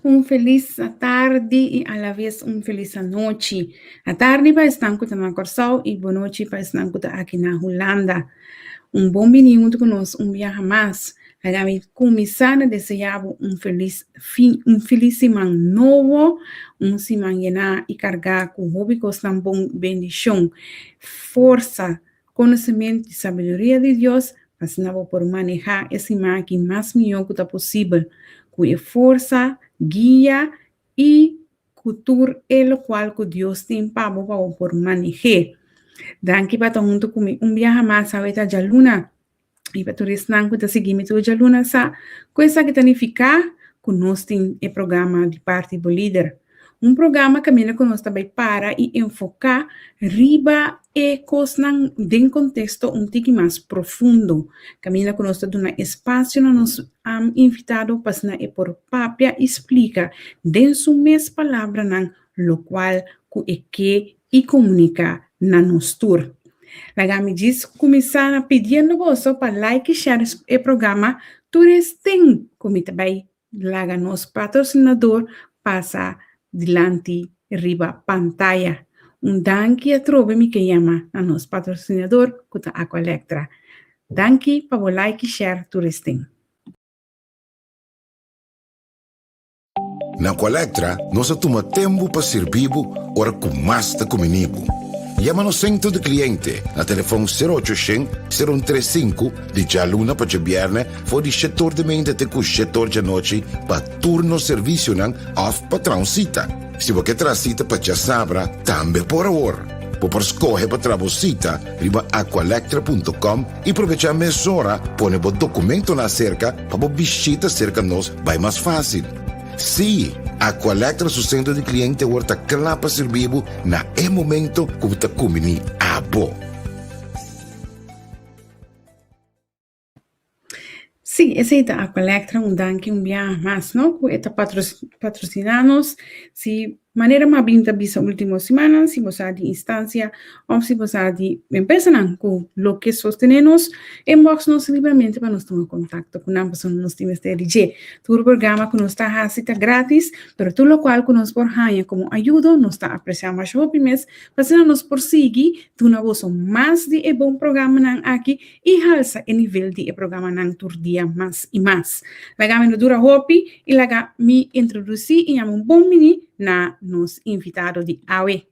Un felis atardi i alaves un felis anochi. Atardi pa esnan ku ta na Kòrsou i bonochi pa esnan ku ta aki na Hulanda. Un bon bini huntu ku nos un biaha mas. Laga mi kuminsá na deseá bo un felis fin, un felis siman nobo, un siman yená i kargá ku hopi kosnan bon, bendishon, forsa, Konosementu i sabiduria di Dios, asina bo por manehá e siman aki mas mihó ku ta posibel, ku e forsa, guia i ku tur e lokual ku Dios tin pa bo pa bo por maneh'é. Danki pa ta huntu ku mi un biaha mas awe ta djaluna. I pa tur esnan ku ta sigui mi tur djaluna sa ku esaki ta nifiká ku nos tin e programa di parti bo lider. Un programa kaminda ku nos ta bai para i enfoká riba e kosnan den konteksto un tiki mas profundo. Kaminda ku nos ta duna espasio na nos invitado pa asina e por papia i splika den su mes palabranan lokual ku e ke i komuniká na nos tur. Laga mi djis kuminsá na pidiendo boso pa like i share e programa tur esten ku mi ta bai laga nos patrosinador pasa dilanti riba pantaya. Un danki atrobe mi ke yama na nos patrosinador ku ta Aqualectra. Danki pa bo like i share tur esten. Na Aqualectra nos a tuma tempu pa sirbi bo ora ku mas ta kumini bo. Yama nos sentro di kliente na telefòn sero ocho shen, sero un tres sinku di djaluna pa djabièrnè for di shetor di meinta te ku shetor djanochi pa tur nos servisionan òf pa traha un sita. Si bo ke traha sita pa djasabra tambe por awor. Bo por skohe pa traha bo sita riba aqualectra punto com i probechá mesora pone bo dokumentonan aserka pa bo bishita serka nos bai mas fásil. Sí, Aqualectra su sentro di kliente awor ta kla pa sirbi bo na e momento ku bo ta kumbiní abo. Sí, esei ta Aqualectra, un danki un biaha mas no ku e ta patrosiná nos. Si manera mi a bin ta bisa último simannan, si bo sa di instansia òf si bo sa di empresanan ku lo ke sostené nos, inbox nos libremente pa nos tuma kontakto ku nan pasobra nos tin mester di dje. Tur programa ku nos ta hasi ta grátis, pero tur lokual ku nos por haña komo ayudo nos ta apresiá masha hopi mes pa asina nos por sigui duna boso mas di e bon programanan aki i halsa e nivel di e programanan tur dia mas i mas. Laga mi no dura hopi i laga mi introdusí i yama un bon bini na nos invitado di awe,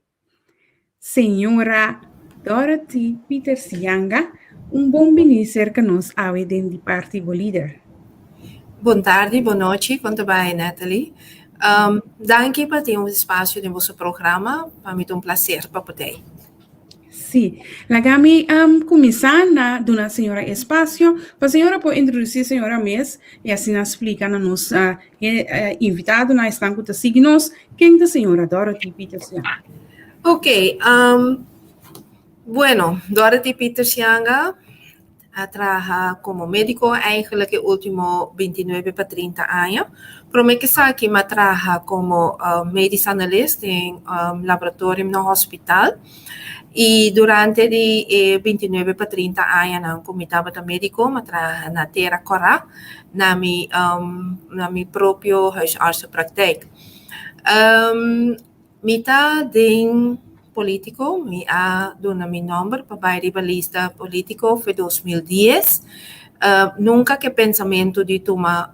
Señora Dorothy Pieters Janga. Un bon bini serka nos awe den di parti bo lider. Bon tardi, bon nochi, kon ta bai Natalie? Danki pa tin un espasio den boso programa, pa mi ta un plaser pa por t'ei. Sí. Laga mi um, kuminsá na duna señora espasio pa señora por introdusí señora mes i asina splika na nos uh, eh, invitadonan, esnan ku ta sigui nos, ken ta señora Dorothy Pieters Janga. Ok, um, bueno, Dorothy Pieters Janga A traha komo médiko eigenlijk e último bintinuebe pa trinta aña. Promé ku esaki mi a traha komo medisch analist den laboratorium na hospital. I durante di e bintinuebe pa trinta añanan ku mi tabata médiko mi a traha na Tera Kòrá na mi na mi propio huisartsenpraktijk. Mi ta den politico, mi a duna mi nomber pa bai riba lista politico fe 2010. Nunca ke pensamento di tuma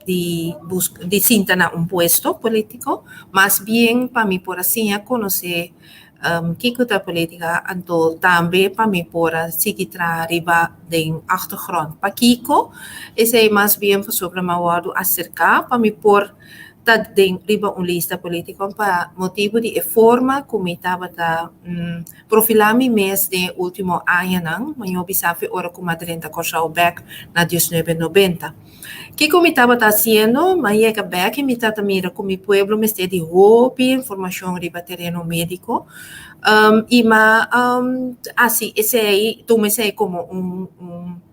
di busca di sinta na un puesto politico, mas bien pa mi por a siña conoce kico ta politica, anto tambe pa mi por a sigui traha riba den achtergrond. Pakico? Esey mas bien pasobra mi a wordo acerca pa mi por ta den riba un lista politico pa motibu di e forma cu mi tabata profila mi mes den e ultimo añanan, maño bisa fe ora cu mi a drenta Corsou bek na diesnuebe nobenta. Kico mi tabata haciendo? Mi a yega bek y mi tata mira cu mi pueblo mester di hopi informacion riba tereno medico y mi a haci esey, tuma esey como un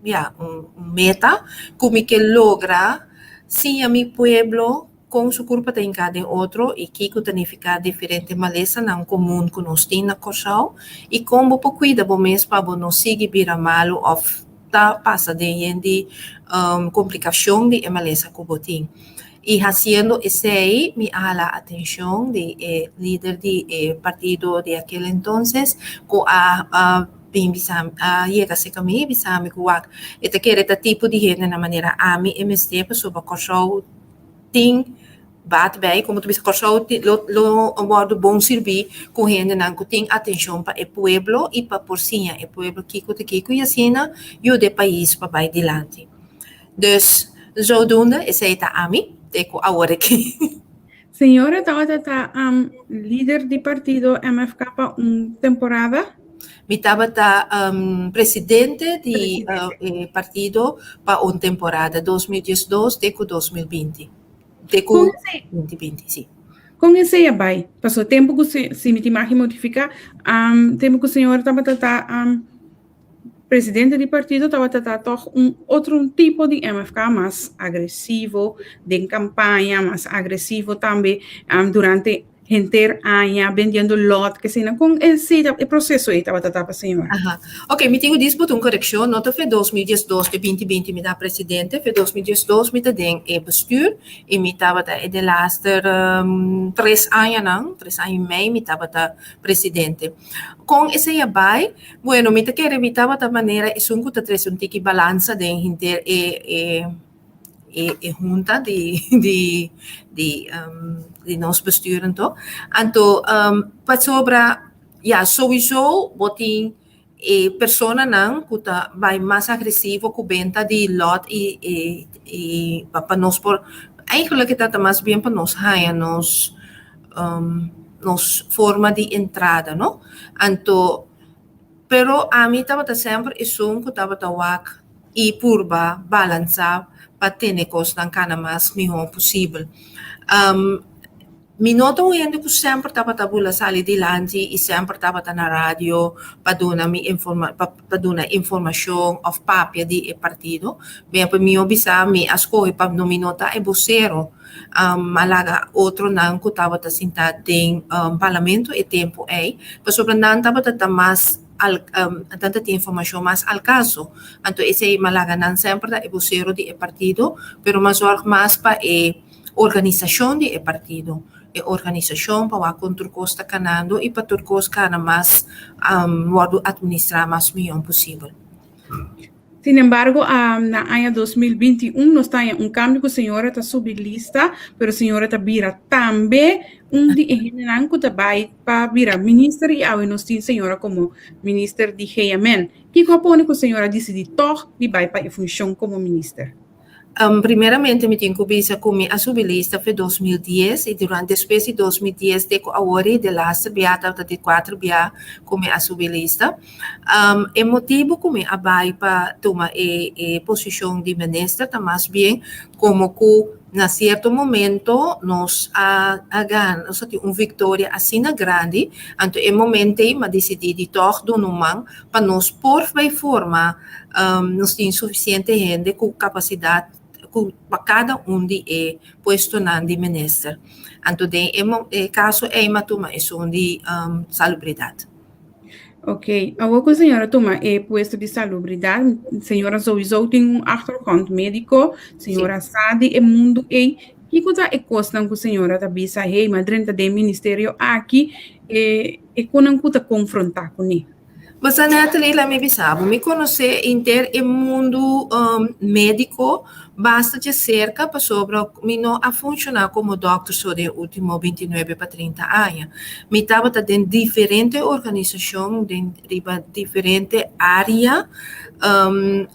ya un meta cu mi ke logra. Siña mi pueblo kon su kurpa ta hinká den otro i kiko ta nifiká diferente malesanan komun ku nos tin na Kòrsou i kon bo por kuida bo mes pa bo no sigui bira malu òf ta pasa den yen di komplikashon di e malesa ku bo tin. I hasiendo esei mi a hala atenshon di e lider di e partido di aquel entonces ku a a bin bisa a yega serka mi i bisa mi ku wak e ta kere ta tipo di hende na manera ami e mester pasobra Kòrsou tin bat bij komo ta bisa Kòrsou lo lo wòrdu bon sirbí ku hendenan ku tin atenshon pa e pueblo i pa por siña e pueblo kiko ta kiko i asina yuda e pais pa bai dilanti. Dus zodoende esei ta ami te ku awor aki. Señora tabata ta lider di partido MFK pa un temporada? Mi tabata presidente di e partido pa un temporada, 2012 te ku 2020. Te ku 2020, si. Kon esei a bai? Pasobra tempu ku, si mi tin mag di modifiká, tempu ku señora tabata ta Presidente di partido tabata ta tòg un otro un tipo di MFK mas agresivo den kampaña, mas agresivo tambe durante henter aña bendiendo lòt kesina. Kon esei e proseso ei tabata ta pa señor? Aha. Ok, mi tin ku disputa un korekshon. No ta fe 2012 te 2020 mi ta presidente, fe 2012 mi ta den e bestuur i mi tabata e delaster tres añanan, tres aña i mei mi tabata presidente. Kon esei a bai? Bueno, mi ta kere mi tabata manera esun ku ta trese un tiki balansa den henter e e e e hunta di di di di nos bestuur anto. Anto pasobra ya souiso bo tin e personanan ku ta bai mas agresivo ku benta di lòt i i i pa pa nos por eigenlijk e ta mas bien pa nos haña nos nos forma di entrada no. Anto pero ami tabata semper esun ku tabata wak i purba balansa pa tene kosnan kana mas mihó posibel. Mi no ta un hende ku semper tabata bula sali dilanti i semper tabata na radio pa duna mi informa pa pa duna informashon òf papia di e partido. Mi a mihó bisa mi a skohe pa no mi no ta e bosero. A laga otronan ku tabata sintá den parlamento e tempu ei pasobra nan tabata ta mas al nan ta tin informashon mas al kaso. Anto esei mi a laga nan semper ta e bosero di e partido pero mi a zòrg mas pa e Organisashon di e partido, E organisashon pa wak kon tur kos ta kanando i pa tur kos kana mas wòrdu atministrá mas mihó posibel. Sin embargo, na aña 2021 nos ta haña un kambio ku señora ta subi lista, pero señora ta bira tambe un di e hendenan ku ta bai pa bira minister i awe nos tin señora komo minister di GMN. Kiko a pone ku señora disidí tòg di bai pa e funshon komo minister? Primeramente mi tin ku bisa ku mi a subi lista fe 2010 i durante despues di 2010 te ku awor i de laster bia tabata di kuater bia ku mi a subi lista. E motibu ku mi a bai pa tuma e e posishon di minister ta mas bien komo ku na sierto momento nos a a gana nos a tin un viktoria asina grandi anto e momento ei mi a disidí di tòg duna un man pa nos por bai forma nos tin sufisiente hende ku kapasidat ku pa kada un di e puestonan di minister. Anto den e e kaso ei mi a tuma esun di salubridat. Ok, awor ku señora tuma e puesto di salubridat, señora souiso tin un achtergrond médiko, señora sa di e mundu ei, kiko ta e kosnan ku señora ta bisa, hey, mi a drenta den ministerio aki, e e konan ku ta konfrontá kuné? Basa Natalie, laat mi bisa bo, mi konosé henter e mundu médiko basta dje serka pasobra mi no a funshoná komo dòkter so den e último 29 pa 30 aña. Mi tabata den diferente organisashon den riba diferente área,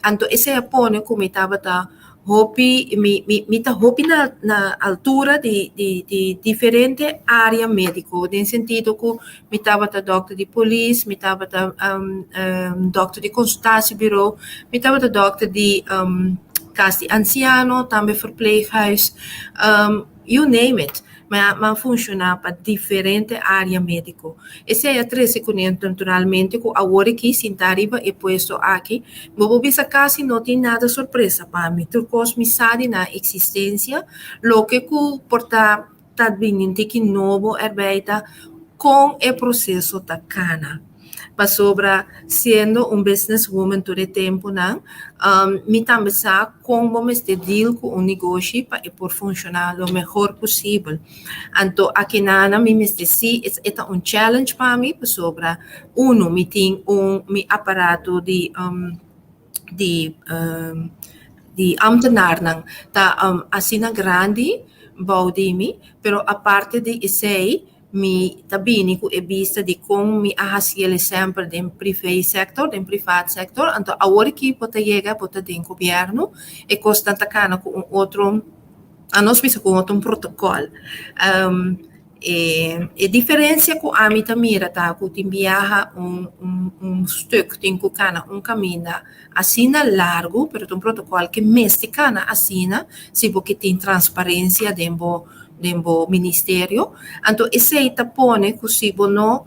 anto esei a pone ku mi tabata Hopi, mi, mi, mi ta hopi na, na altura di, di, di diferente área médiko, den sentido ku mi tabata dòkter di polis, mi tabata um, um, dòkter di konsultasiebureau, mi tabata dòkter di um, kas di ansiano, tambe verpleeghuis, um, you name it. Mi a, mi a funshoná pa diferente área médiko. Esei a trese kuné naturalmente ku awor aki sintá riba e puesto aki, bo por bisa kasi no tin nada sorpresa pa mi. Tur kos mi sa di nan eksistensia. Loke ku por ta ta bini un tiki nobo erbij ta kon e proseso ta kana. Pasobra siendo un business woman tur e tempunan, mi tambe sa kon bo mester deal ku un negoshi pa e por funshoná lo mehor posibel. Anto akinana mi mester si e ta un challenge pa mi pasobra uno mi tin un mi aparato di di di ambtenaarnan ta asina grandi bou di mi, pero aparte di esei mi ta bini ku e bista di kon mi a hasi el semper den privé sector, den privaat sector, anto awor aki bo ta yega bo ta den gobièrnu, e kosnan ta kana ku un otro, anos bisa ku un otro protokòl. E e diferensia ku ami ta mira ta ku tin biaha un un un stuk tin ku kana un kaminda asina largu, pero ta un protokòl ke mester kana asina si bo ke tin transparensia den bo den bo ministerio. Anto esei ta pone ku si bo no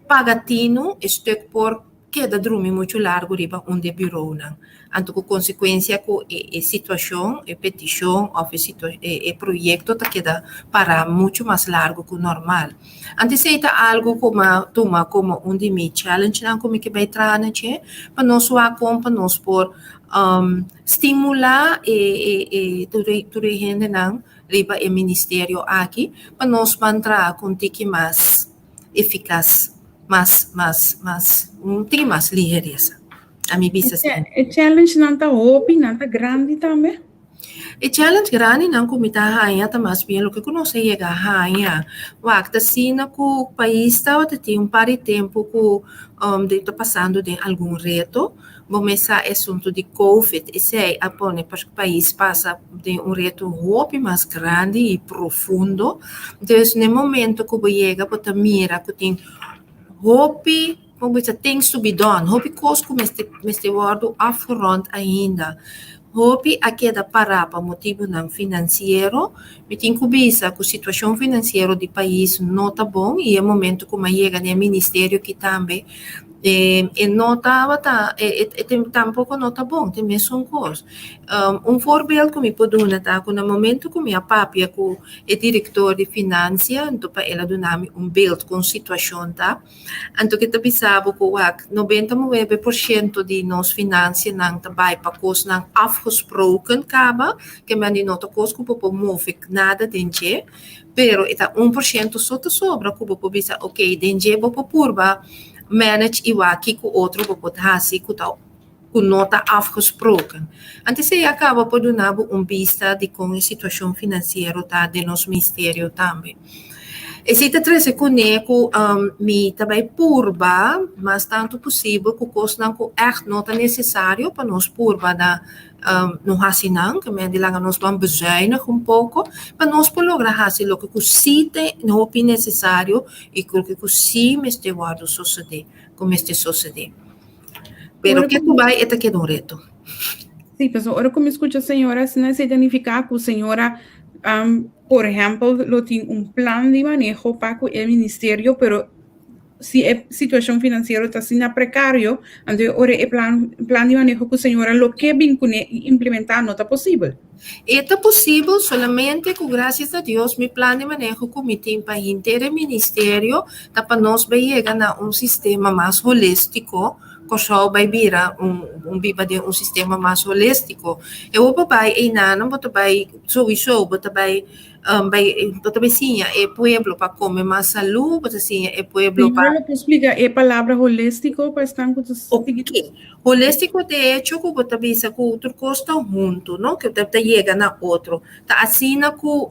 paga tinu e stuk por keda drumi muchu largu riba un di e bureaunan. Anto ku konsekuensia ku e e situashon, e petishon òf e situa e e proyekto ta keda pará muchu mas largu ku normal. Anto esei ta algu ku mi a tuma komo un di mi challengenan ku mi ke bai traha na dje pa nos wak kon pa nos por stimulá e e e tur e tur e hendenan riba e ministerio aki pa nos ban traha ku un tiki mas efikas, mas, mas, mas, un tiki mas liheresa. A mi bisa asina. E challengenan ta hopi, nan ta grandi tambe? E challenge grandinan ku mi ta haña ta mas bien loke ku nos a yega haña. Wak, ta asina ku pais tabata tin un par di tempu ku den ta pasando den algun reto. Bo mes sa e asuntu di Covid, esei a pone pais pasa den un reto hopi mas grandi i profundo. Dus na e momento ku bo yega bo ta mira ku tin hopi, kon bo bisa, things to be done, hopi kos ku mester mester wòrdu afgerond ainda. Hopi a keda pará pa motibunan finansiero. Mi tin ku bisa ku situashon finansiero di pais no ta bon i e momento ku mi a yega den e ministerio aki tambe E no tabata, e e tampoko no ta bon, ta e mesun kos. Un voorbeeld ku mi por duna ta ku na momento ku mi a papia ku e direktor di finansia, anto pa el a duna mi un beeld kon situashon ta, anto ke ta bisa bo ku wak nobenta nuebe por shento di nos finansianan ta bai pa kosnan afgesproken kaba, ke men di no ta kos ku bo por move nada den dje. Pero e ta un por shento so ta sobra ku bo por bisa ok den dje bo por purba manage i wak kiko otro bo por hasi ku ta ku no ta afgesproken. Antes ei a kaba por duna bo un bista di kon e situashon finansiero ta den nos ministerio tambe. Esei ta trese kuné ku mi ta bai purba mas tantu posibel ku kosnan ku ègt no ta nesesario pa nos purba na No hasi nan, ke men di laga nos ban bezuinig un poko, pa nos por logra hasi loke ku sí ta hopi nesesario i loke ku sí mester wòrdu sosodé, ku mester sosodé. Pero ke ku bai e ta keda un reto. Sí, pasobra ora ku mi skucha señora asina esei ta nifiká ku señora, por ehèmpel, lo tin un plan di maneho pa ku e ministerio, pero si e situacion financiero ta asina precario, anto e ora e plan, plan di maneho cu señora lo ke bin cune y implementa no ta posibel. E ta posibel solamente cu gracias a Dios mi plan di maneho cu mi tin pa henter e ministerio ta pa nos bay yega na un sistema mas holistico, Corsou bay bira un un biba den un sistema mas holistico. E bo por bay eynan bo ta bay sowiso bo ta bay Bai, bo ta bai siña e pueblo pa come mas salú, bo ta siña e pueblo pa... Señora, lo por splica e palabra holístico pa esnan cu ta sigui? Ok. Holístico ta e hecho cu bo ta bisa cu tur cos ta hunto, no? Cu ta yega na otro. Ta asina cu,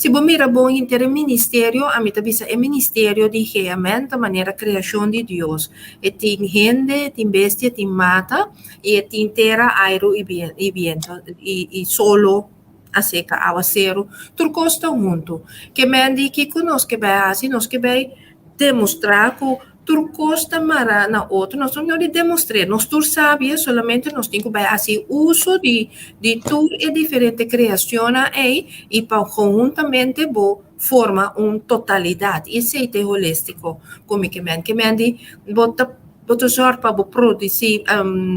si bo mira bon henter e ministerio, ami ta bisa e ministerio di GMN ta manera creacion di Dios. E tin hende, e tin bestia, e tin mata, y e tin tera, airo y biento, y solo. a seka awaseru, tur kos ta huntu. Ke men di kiko nos ke bai hasi? Nos ke bai demostrá ku tur kos ta mará na otro. Nos no di demostr'é, nos tur sabi e, solamente nos tin ku bai hasi uso di di tur e diferente kreashonnan ei i pa konhuntamente bo forma un totalidat. I esei ta e holístiko ku mi ke men. Ke men di bo ta. Bo ta sòrg pa bo produsí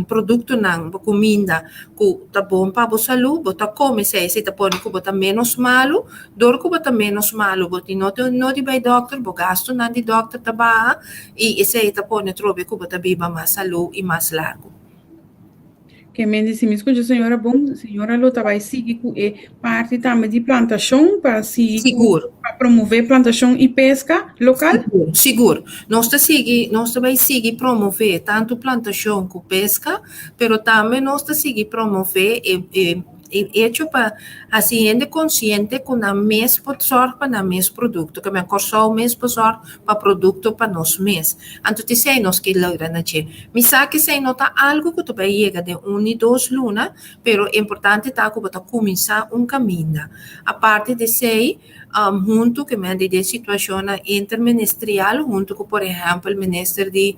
produktonan, bo kuminda ku ta bon pa bo salú, bo ta kome esei, esei ta pone ku bo ta ménos malu. Dor ku bo ta ménos malu, bo tin no tin nodi bai dòkter, bo gastunan di dòkter ta baha i esei ta pone atrobe ku bo ta biba mas salú i mas largu. Ke men di si mi skucha señora bon, señora lo ta bai sigui ku e parti tambe di plantashon pa sigui ku Sigur. pa promové plantashon i peska lokal? Sigur, sigur. Nos ta sigui, nos ta bai sigui promové tantu plantashon ku peska, pero tambe nos ta sigui promové e e e echo pa hasi hende konsiente ku nan mes por sòrg pa nan mes produkto, ke men Kòrsou mes por sòrg pa produkto pa nos mes. Anto t'esei nos ke logra na dje. Mi sa ku esei no ta algu ku ta bai yega den un ni dos luna, pero importante ta ku bo ta kuminsá un kaminda. Aparte di esei, huntu ku men di den situashonnan interministerial, huntu ku por ehèmpel minister di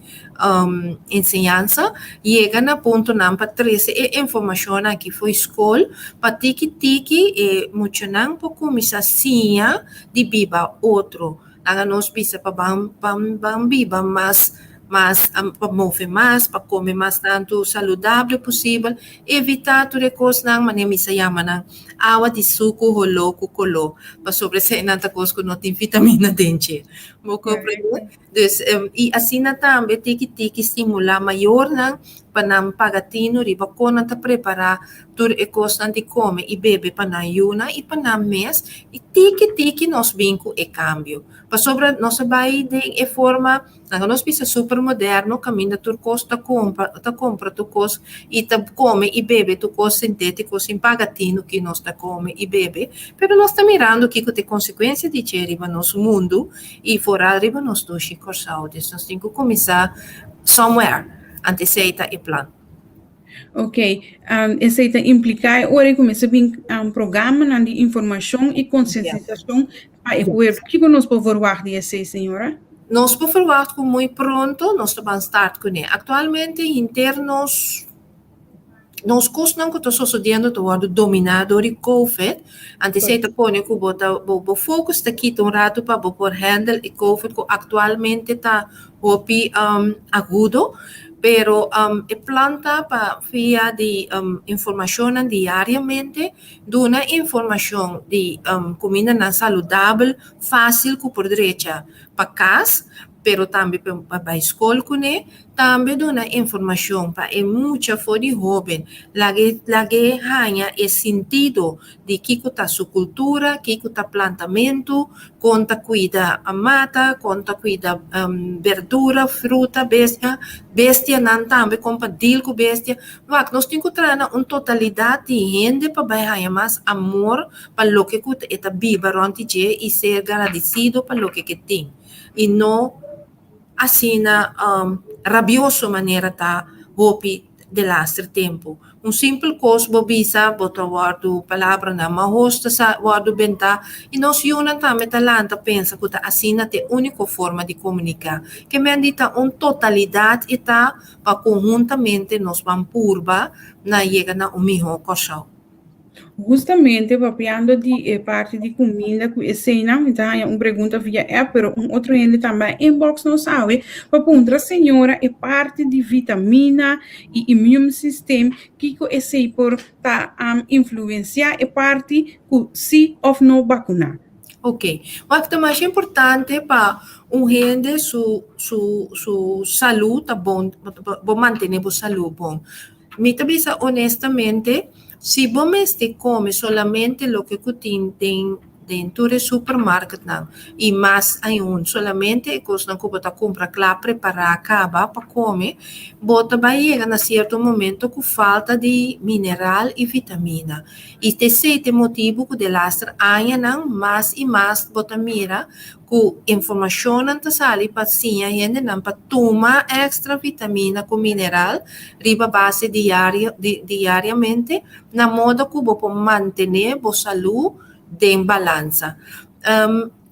enseñansa, yega na puntonan pa trese e informashonnan aki fo'i skol pa tiki tiki e muchanan por kuminsá siña di biba otro. Laga nos bisa pa ban ban ban biba mas mas pa move mas, pa kome mas tantu saludable posibel, evitá tur e kosnan manera mi sa yama nan awa di suku holó ku koló, pasobra eseinan ta kos ku no tin vitamina den dje. Bo komprendé? Dus i asina tambe tiki tiki stimulá mayornan pa nan paga tinu riba kon nan ta prepará tur e kosnan di kome i bebe pa nan yunan i pa nan mes, i tiki tiki nos bin ku e kambio. Pasobra nos a bai den e forma, laga nos bisa super moderno, kaminda tur kos ta kumpra, ta kumpra tur kos i ta kome i bebe tur kos sintétiko sin paga tinu ki nos ta kome i bebe, pero nos ta mirando kiko ta e konsekuensia di dje riba nos mundu i foral riba nos dushi Kòrsou. Dus nos tin ku kuminsá somewhere, anto esei ta e plan. Ok, um, esei ta impliká e ora ku mester bin um, programanan di informashon i konsientisashon pa e pueblo. Kiko nos por verwagt di esei, señora? Nos por verwagt ku muy pronto nos ta ban start kuné. Aktualmente henter nos nos kosnan ku ta sosodiendo ta wòrdu dominá dor di covid. Anto esei ta pone ku bo ta bo bo focus ta kita un ratu pa bo por handle e covid ku aktualmente ta hopi agudo, pero e plan ta pa via di informashonnan diariamente duna informashon di kumindanan saludabel, fásil ku por drecha pa kas, pero tambe pa bai skol kuné. Tambe duna informashon pa e mucha for di hóben, lag'é lag'é haña e sintido di kiko ta su kultura, kiko ta plantamentu, kon ta kuida mata, kon ta kuida berdura, fruta, bestia, bestianan tambe, kon pa deal ku bestia. Wak, nos tin ku traha na un totalidat di hende pa bai haña mas amor pa loke ku e ta biba rònt di dje i ser gradisido pa loke ke tin i no asina rabioso manera ta hopi delaster tempu. Un simpel kos bo bisa bo ta wòrdu palabranan mahos ta sa wòrdu bentá i nos yunan tambe ta lanta pensa ku ta asina ta e úniko forma di komuniká. Ke men di ta un totalidat e ta pa konhuntamente nos ban purba na yega na un mihó Kòrsou. Hustamente papiando di e parti di kuminda ku eseinan, mi ta haña un pregunta via app, pero un otro hende tambe a inbox nos awe pa puntra señora e parti di vitamina i immune system, kiko esei por ta influensiá e parti ku si òf no bakuná. Ok, wak ta masha importante pa un hende su su su salú ta bon, bo mantené bo salú bon. Mi ta bisa honestamente, si bo mester come solamente loke cu tin den den tur e supermarketnan y mas aun solamente e cosnan cu bo ta cumpra cla prepara caba pa come, bo ta bay yega na cierto momento cu falta di mineral y vitamina. Y t'esey t'e motibo cu delaster añanan mas y mas bo ta mira Ku informashonnan ta sali pa siña hendenan pa tuma èkstra vitamina ku mineral riba base diario diariamente na moda ku bo por mantené bo salú den balansa.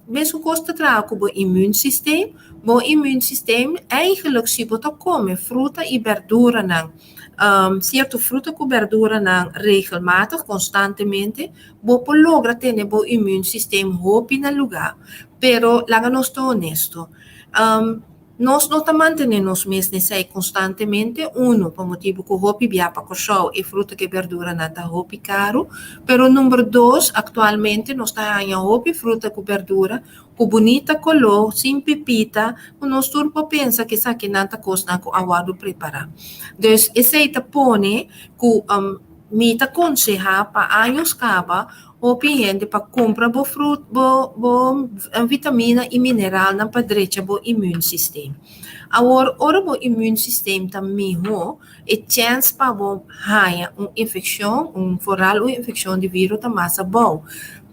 Mesun kos ta traha ku bo immuunsysteem. Bo immuunsysteem eigenlijk si bo ta kome fruta i bèrduranan, sierto fruta ku bèrduranan regelmatig, konstantemente, Bo por logra tene bo immuunsysteem hopi na lugá, pero laga nos ta honesto. Nos no ta mantené nos mes na esei konstantemente, unu, pa motibu ku hopi bia pa Kòrsou e fruta ku e berduranan ta hopi karu, pero number dos, aktualmente nos ta haña hopi fruta ku berdura ku bunita koló, sin pipita, ku nos tur por pensa ku esakinan ta kosnan ku a wòrdu prepará. Dus esei ta pone ku mi ta konsehá pa años kaba Hopi hende pa kumpra bo frut, bo bo vitamina i mineralnan pa drecha bo immuunsysteem. Awor, ora bo immuunsysteem ta mihó, e chèns pa bo haña un infekshon, un foral un infekshon di viro ta mas abou.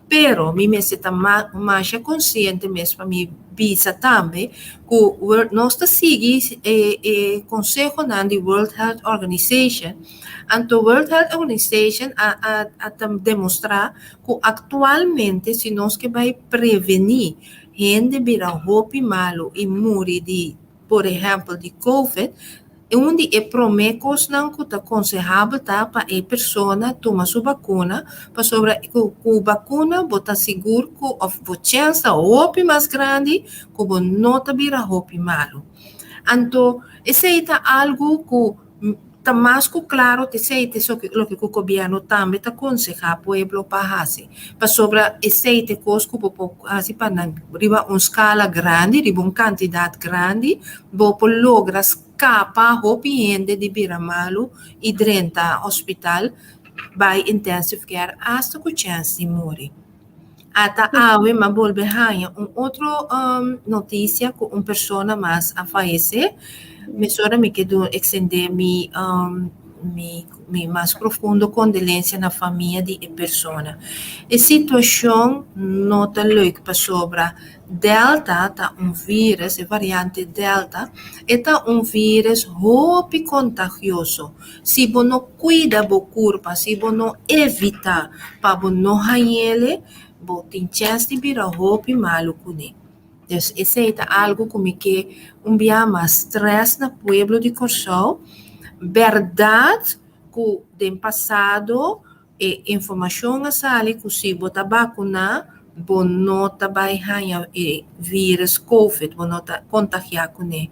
Pero mi mester ta masha konsiente mes pa mi bisa tambe ku nos ta sigui e e konsehonan di World Health Organization. Anto World Health Organization a a a ta demostrá ku aktualmente si nos ke bai prevení hende bira hopi malu i muri di por ehèmpel di covid, un di e promé kosnan ku ta konsehabel ta pa e persona tuma su bakuna pasobra ku ku bakuna bo ta sigur ku òf bo chèns ta hopi mas grandi ku bo no ta bira hopi malu. Anto esei ta algu ku Ta mas ku klaro ta esei ta esaki loke ku gobièrnu tambe ta konsehá pueblo pa hasi. Pasobra esei ta e kos ku bo por hasi pa nan riba un skala grandi, riba un kantidat grandi, bo por logra skapa hopi hende di bira malu i drenta hospital bai intensive care asta ku chèns di muri. Ata awe m'a bolbe haña un otro notisia ku un persona mas a fayesé. Mesora mi ke duna ekstendé mi mi mi mas profundo kondolensia na famia di e persona. E situashon no ta leuk pasobra Delta ta un vírus, e variante Delta, e ta un vírus hopi kontagioso. Si bo no kuida bo kurpa, si bo no evitá pa bo no hañ'ele, bo tin chèns di bira hopi malu kuné. Dus esei ta algu ku mi ke un bia mas strès na pueblo di Kòrsou. Bèrdat ku den pasado e informashon a sali ku si bo ta bakuná bo no ta bai haña e vírus covid, bo no ta kontagiá kuné.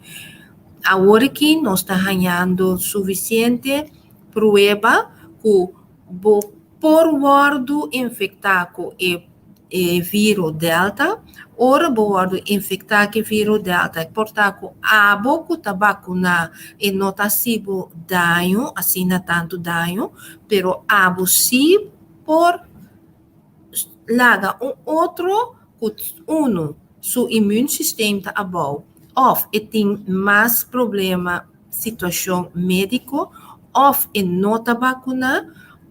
Awor aki nos ta hañando sufisiente prueba ku bo por wòrdu infektá ku e e viro delta. Ora bo wòrdu infektá ku e viro delta e por ta ku abo ku ta bakuná e no ta hasi bo daño, asina tantu daño, pero abo sí por laga un otro ku unu su immuunsysteem ta abou òf e tin mas problema situashon médiko òf e no ta bakuná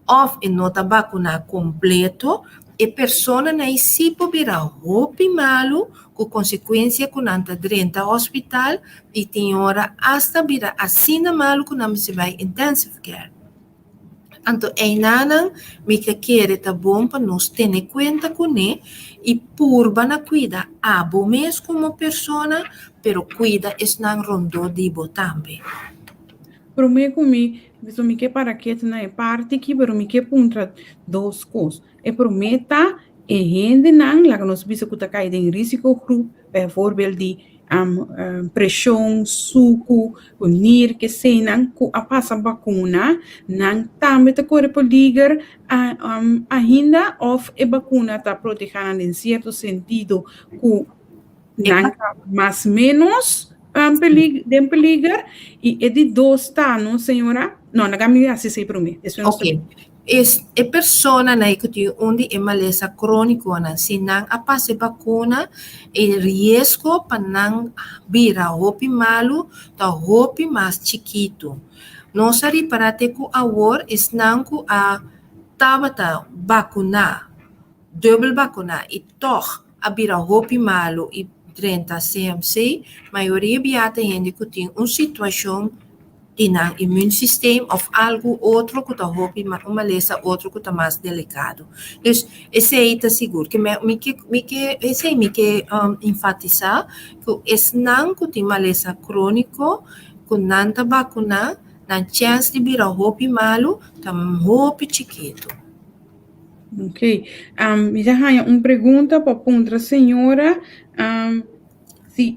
òf e no ta bakuná kompleto, e personanan ei sí por bira hopi malu ku konsekuensia ku nan ta drenta hospital i tin ora asta bira asina malu ku nan mester bai intensive care. Anto einanan mi ta kere ta bon pa nos tene kuenta kuné i purba na kuida abo mes komo persona, pero kuida esnan rondó di bo tambe. Promé ku mi bisa mi ke para ketu na e parti aki, pero mi ke puntra dos kos. E promé ta e hendenan, laga nos bisa ku ta kai den risikogroep, bijvoorbeeld di preshon, suku, ku nir, keseinan ku a pasa bakuna, nan tambe ta kore peliger ainda òf e bakuna ta protehá nan den sierto sentido ku nan ta mas ménos den peliger? I e di dos ta no señora, no laga mi hasi esei promé, despues nos ta. Es e personanan ku tin un di e malesa krónikonan, si nan a pasa e bakuna, e riesgo pa nan bira hopi malu ta hopi mas chikitu. Nos a ripará te ku awor esnan ku a tabata bakuná, dùbel bakuná i tòg a bira hopi malu i drenta CMC, mayoria bia ta hende ku tin un situashon di nan immuunsysteem òf algu otro ku ta hopi un malesa otro ku ta mas delikado. Dus esei ta sigur ke mi ke mi ke esei mi ke enfatisá ku esnan ku tin malesa króniko ku nan ta bakuná nan chèns di bira hopi malu ta hopi chikitu. Ok, um, mi ta haña un pregunta pa puntra señora. Um, Si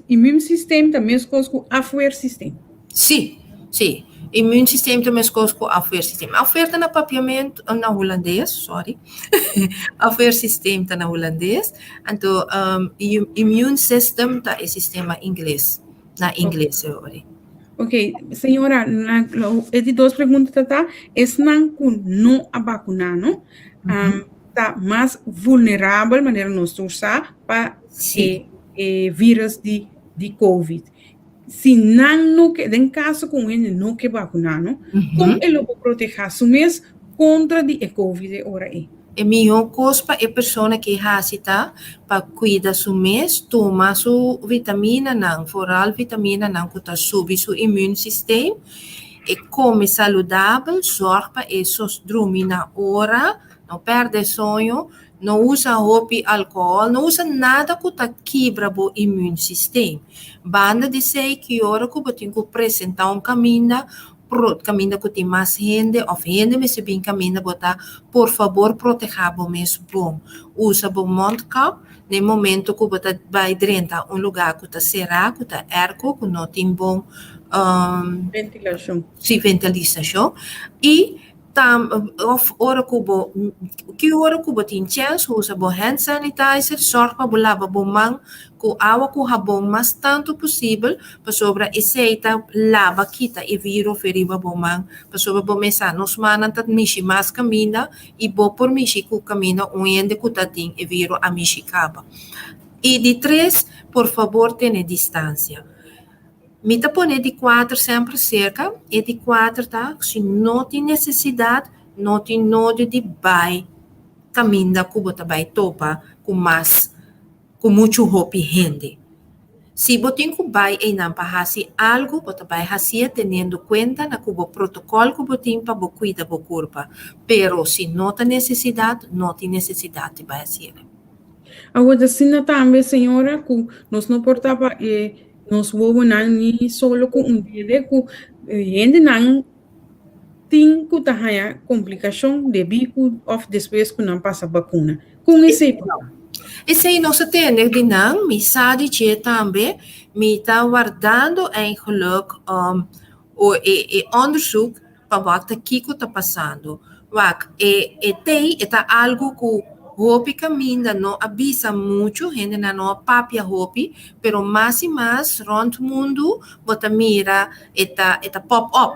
immuunsysteem ta meskos ku afweersysteem. Si, si. Immuunsysteem ta meskos ku afweersysteem. Afweer ta na papiamentu, na hulandes, sorry. Afweersysteem ta na hulandes. Anto um, immuunsystem ta e sistema ingles. Na ingles, sorry. Ok, señora, na, e di dos pregunta ta ta, esnan ku no a vakuná, no? Ta mas vulnerabel, manera nos tur sa, pa e virus di COVID. Si nan no ke, den kaso ku un hende no ke vakuná, no? Kon e lo por protehá su mes kontra di e COVID e ora ei? E mihó kos pa e persona ke hasi ta pa kuida su mes, tuma su vitaminanan, vooral vitaminanan ku ta subi su immuunsysteem, e kome saludabel, zòrg pa e sos drumi na ora, no pèrdè soño, no usa hopi alkohòl, no usa nada ku ta kibra bo immuunsysteem. Banda di esei, ki ora ku bo tin ku presentá un kaminda, Pro kaminda ku tin mas hende òf hende mester bin kaminda bo ta, por fabor protehá bo mes bon. Usa bo mondkap na e momento ku bo ta bai drenta un lugá ku ta será, ku ta èrko, ku no tin bon Ventilashon. Sí, ventilisashon. I tam òf ora ku bo ki ora ku bo tin chèns usa bo hand sanitizer, sòrg pa bo laba bo man ku awa ku habon mas tantu posibel pasobra esei ta laba kita e viro fe riba bo man pasobra bo mes sa nos mannan ta mishi mas kaminda i bo por mishi ku kaminda un hende ku ta tin e viro a mishi kaba. I di tres, por fabor tene distansia. Mi ta pone di kuater semper serka, e di kuater ta si no tin nesesidat no tin nodi di bai kaminda ku bo ta bai topa ku mas ku muchu hopi hende. Si bo tin ku bai einan pa hasi algu, bo ta bai hasié teniendo kuenta na ku bo protokòl ku bo tin pa bo kuida bo kurpa. Pero si no ta nesesidat, no tin nesesidat di bai hasié. Awor ta asina tambe, señora, ku nos no por tapa e nos wowonan ni solo ku un dede ku hendenan tin ku ta haña komplikashon debí ku òf despues ku nan pasa bakuna. Kon esei por ta? Esei nos a tende di nan, mi sa di dje tambe, mi ta wardando eigenlijk e e onderzoek pa wak ta kiko ta pasando. Wak, e e tei e ta algu ku hopi kaminda no a bisa muchu, hendenan no a papia hopi, pero mas i mas rònt mundu bo ta mira E ta e ta pop up.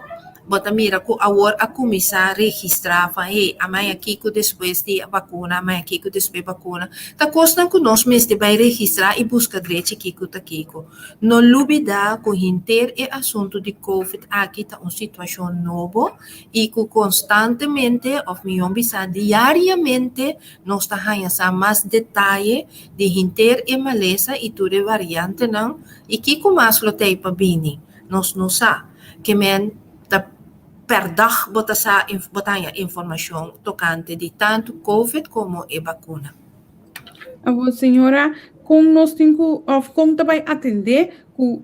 Bo ta mira ku awor a kuminsá registrá van hey, a maña kiko despues di bakuna, a maña kiko despues bakuna. Ta kosnan ku nos mester bai registrá i buska drechi kiko ta kiko. No lubidá ku henter e asuntu di covid aki ta un situashon nobo i ku konstantemente òf mihó bisá diariamente nos ta haña sa mas detaye di henter e malesa i tur e variantenan I kiko mas lo t'ei pa bini? Nos no sa. Ke men ta per dag bo ta sa bo ta haña informashon tokante di tantu covid komo e bakuna. Awor señora, kon nos tin ku òf kon ta bai atendé ku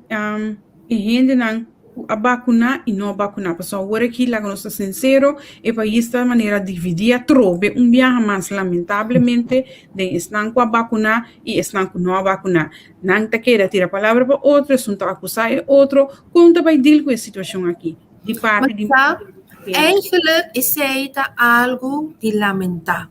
e hendenan ku a bakuná i no a bakuná? Pasobra awor aki laga nos ta sinsero, e pais ta manera dividí atrobe un biaha mas lamentablemente den esnan ku a bakuná i esnan ku no a bakuná. Nan ta keda tira palabra pa otro, esun ta akusá e otro. Kon ta bai deal ku e situashon aki di parti di Sa, eigenlijk esei ta algu di lamentá.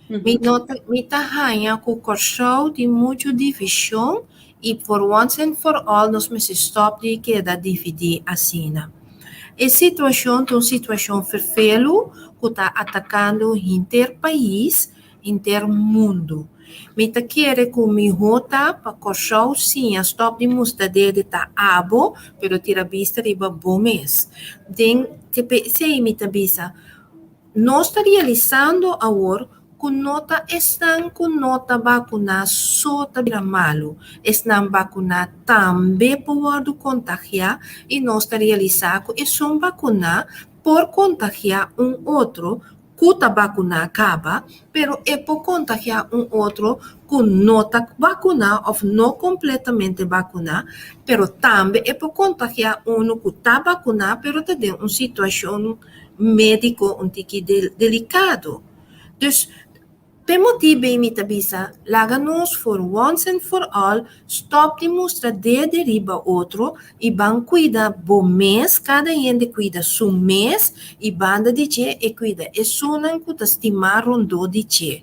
Mi no ta, mi ta haña ku Kòrsou tin muchu divishon i for once and for all nos mester stòp di keda dividí asina. E situashon ta un situashon ferfelu ku ta atakando henter pais henter mundu. Mi ta kere ku mihó ta pa Kòrsou siña stòp di mustra dede ta abo, pero tira bista riba bo mes. Den TPC mi ta bisa, nos ta realisando awor ku no ta esnan ku no ta bakuná so ta bira malu, esnan bakuná tambe por wòrdu kontagiá i nos ta realisá ku esun bakuná por kontagiá un otro ku ta bakuná kaba, pero e por kontagiá un otro ku no ta bakuná òf no kompletamente bakuná, pero tambe e por kontagiá unu ku ta bakuná pero ta den un situashon médiko un tiki delikado. Dus. P'e motibu ei mi ta bisa, laga nos for once and for all stòp di mustra dede riba otro i ban kuida bo mes, kada hende kuida su mes i banda di dje e kuida esunnan ku ta stimá rondó di dje.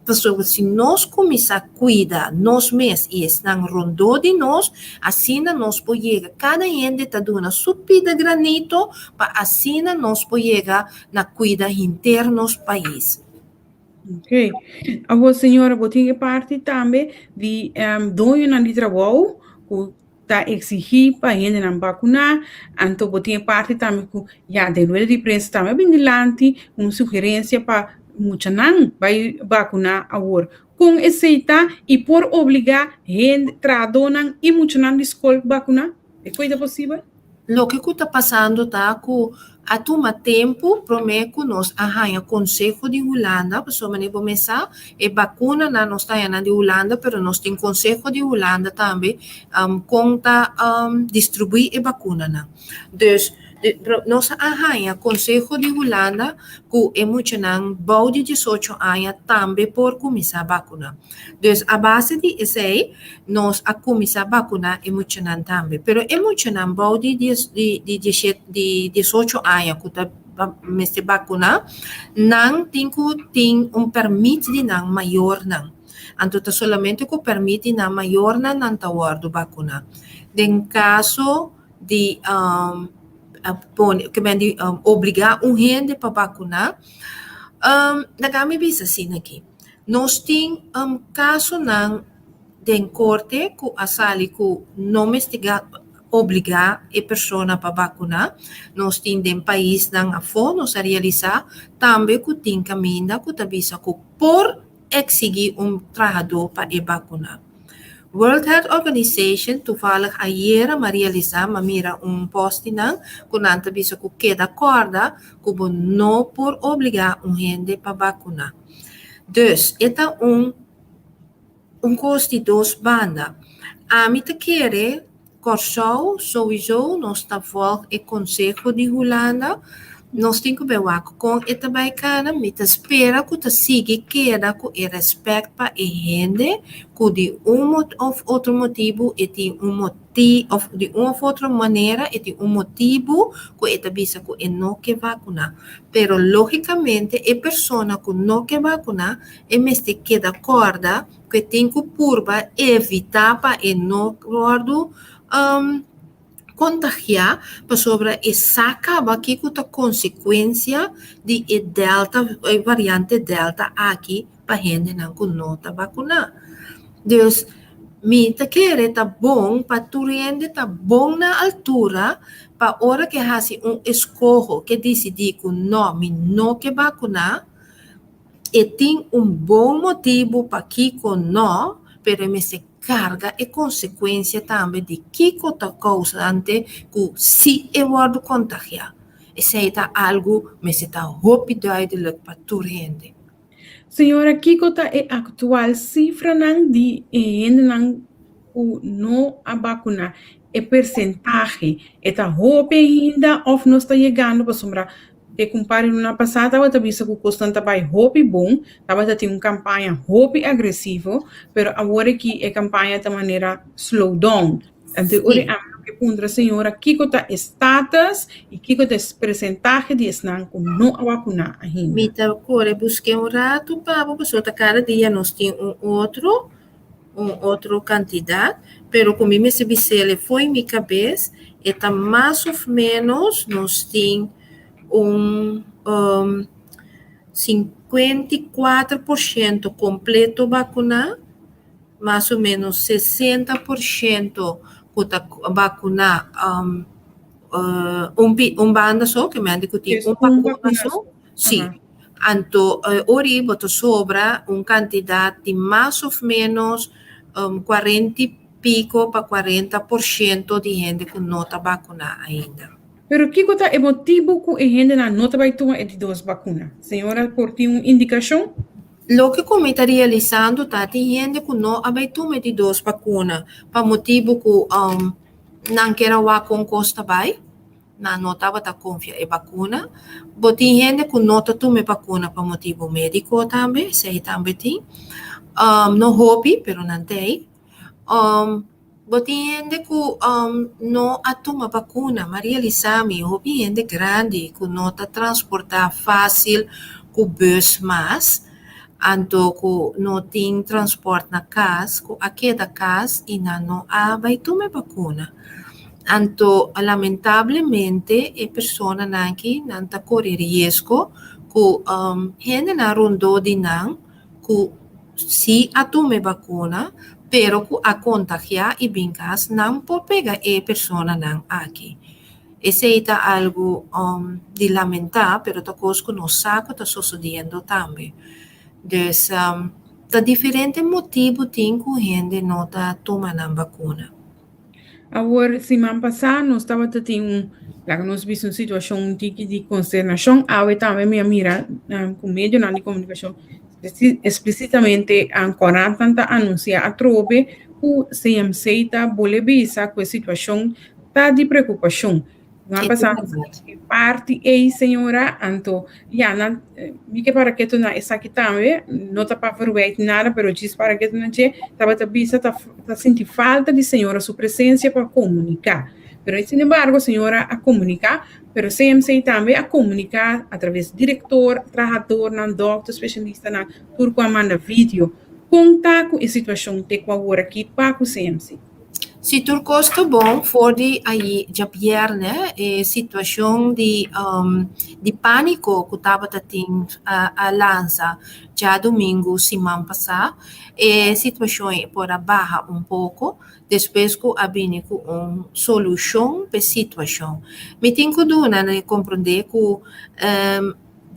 Pasobra si nos kuminsá kuida nos mes i esnan rondó di nos, asina nos por yega, kada hende ta duna su pida granito pa asina nos por yega na kuida henter nos pais. Ok. Awor, señora, bo tin e parti tambe di um, doñonan di trabou ku ta exigí pa hendenan bakuná, anto bo tin e parti tambe ku ya den rueda di prensa tambe a bin dilanti un sugerensia pa muchanan bai bakuná awor. Kon esei ta i por obligá hende, trahadónan i muchanan di skol bakuná? E koi ta posibel? Loke ku ta pasando ta ku a tuma tempu promé ku nos a haña konseho di Hulanda, pasobra manera bo mes sa e bakunanan nos ta haña nan di Hulanda, pero nos tin konseho di Hulanda tambe kon ta distribuí e bakunanan. Dus nos a haña konseho di Hulanda ku e muchanan bou di diesocho aña tambe por kuminsá bakuná. Dus a base di esei nos a kuminsá bakuná e muchanan tambe. Pero e muchanan bou di dies di di dieshet di diesocho aña ku ta mester bakuná, nan tin ku tin un pèrmit di nan mayornan. Anto ta solamente ku pèrmit di nan mayornan nan ta wòrdu bakuná. Den kaso di pone ke men di obligá un hende pa bakuná, laga mi bisa asina aki. Nos tin kasonan den korte ku a sali ku no mester obligá e persona pa bakuná. Nos tin den paisnan afó nos a realisá tambe ku tin kaminda ku ta bisa ku por eksigí un trahadó pa e bakuná. World Health Organization toevallig ayera m'a realisá, m'a mira un post di nan ku nan ta bisa ku keda kòrda ku bo no por obligá un hende pa bakuná. Dus, e ta un un kos di dos banda. Ami ta kere Kòrsou souiso nos ta vòlg e konseho di Hulanda. Nos tin ku bai wak kon e ta bai kana. Mi ta spera ku ta sigui keda ku e rèspèt pa e hende ku di un òf otro motibu e tin un moti òf di un òf otro manera e tin un motibu ku e ta bisa ku e no ke vakuná. Pero lógikamente e persona ku no ke vakuná e mester keda kòrda ku e tin ku purba evitá pa e no wòrdu kontagiá pasobra e sa kaba kiko ta konsekuensia di e delta e variante delta aki pa hendenan ku no ta bakuná. Dus mi ta kere ta bon pa tur hende ta bon na altura pa ora ke hasi un eskoho ke disidí ku no mi no ke bakuná e tin un bon motibu pakiko no pero e mester karga e konsekuensia tambe di kiko ta kousante ku si e wòrdu kontagiá. Esei ta algu mester ta hopi duidelik pa tur hende. Señora, kiko ta e aktual sifranan di e hendenan ku no a bakuná? E persentahe e ta hopi ainda òf nos ta yegando? Pasobra te ku un par di luna pasá tabata bisa ku kosnan ta bai hopi bon, tabata tin un kampaña hopi agresivo, pero awor aki e kampaña ta manera slow down. Anto ora ami lo ke puntra señora kiko ta e status i kiko ta e presentahe di esnan ku no a wakuná ainda. Mi ta kore busk'é un ratu pa bo pasobra ta kada dia nos tin un otro un otro kantidat pero ku mi mester bis'el fo'i mi kabes e ta mas òf ménos nos tin un 54 por shento kompleto bakuná. Mas o menos 60% ku ta bakuná un un banda so, ke mende ku tin un bakuna so, si. Anto ora ei bo ta sobra un kantidat di mas òf ménos 40 i piko pa 40% di hende ku no ta bakuná ainda. Pero kiko ta e motibu ku e hendenan no ta bai tuma e di dos bakuna? Señora por tin un indikashon? Loke ku mi ta realisando ta tin hende ku no a bai tuma e di dos bakuna pa motibu ku nan kier a wak kon kos ta bai. Nan no tabata konfia e bakuna. Bo tin hende ku no ta tuma e bakuna pa motibu médiko tambe, esei tambe tin. No hopi, pero nan t'ei. Bo tin hende ku no a tuma bakuna. M'a realisá mi hopi hende grandi ku no ta transportá fásil ku bùs mas, anto ku no tin transpòrt na kas, ku a keda kas i nan no a bai tuma e bakuna. Anto lamentablemente e personanan aki nan ta kore riesgo ku hendenan rondó di nan ku si a tuma e bakuna pero ku a kontagiá i bin kas nan por pega e personanan aki. Esei ta algu di lamentá pero ta kos ku nos sa ku ta sosodiendo tambe. Dus ta diferente motibu tin ku hende no ta tuma nan bakuna. Awor, siman pasá nos tabata tin un, laga nos bisa un situashon un tiki di konsternashon. Awe tambe mi a mira ku medionan di komunikashon esplisitamente korantnan ta anunsiá atrobe ku CMC ta bole bisa ku e situashon ta di preokupashon. Siman pasá nos a e parti ei, señora, anto ya nan mi ke para ketu na esaki tambe, no ta pa verwijt nada, pero djis para ketu na dje, tabata bisa ta ta sinti falta di señora su presencia pa comunica. Pero sin embargo señora a comunica, pero CMC tambe a comunica a traves director, trahadornan, dokter, specialistanan, tur cu a manda video. Con ta cu e situacion te cu awor aki pa cu CMC? Si tur kos ta bon for di ayi djabièrnè e situashon di di pániko ku tabata tin a lansa djadumingu siman pasá e situashon ei por a baha un poko despues ku a bini ku un solushon p'e situashon. Mi tin ku duna na komprondé ku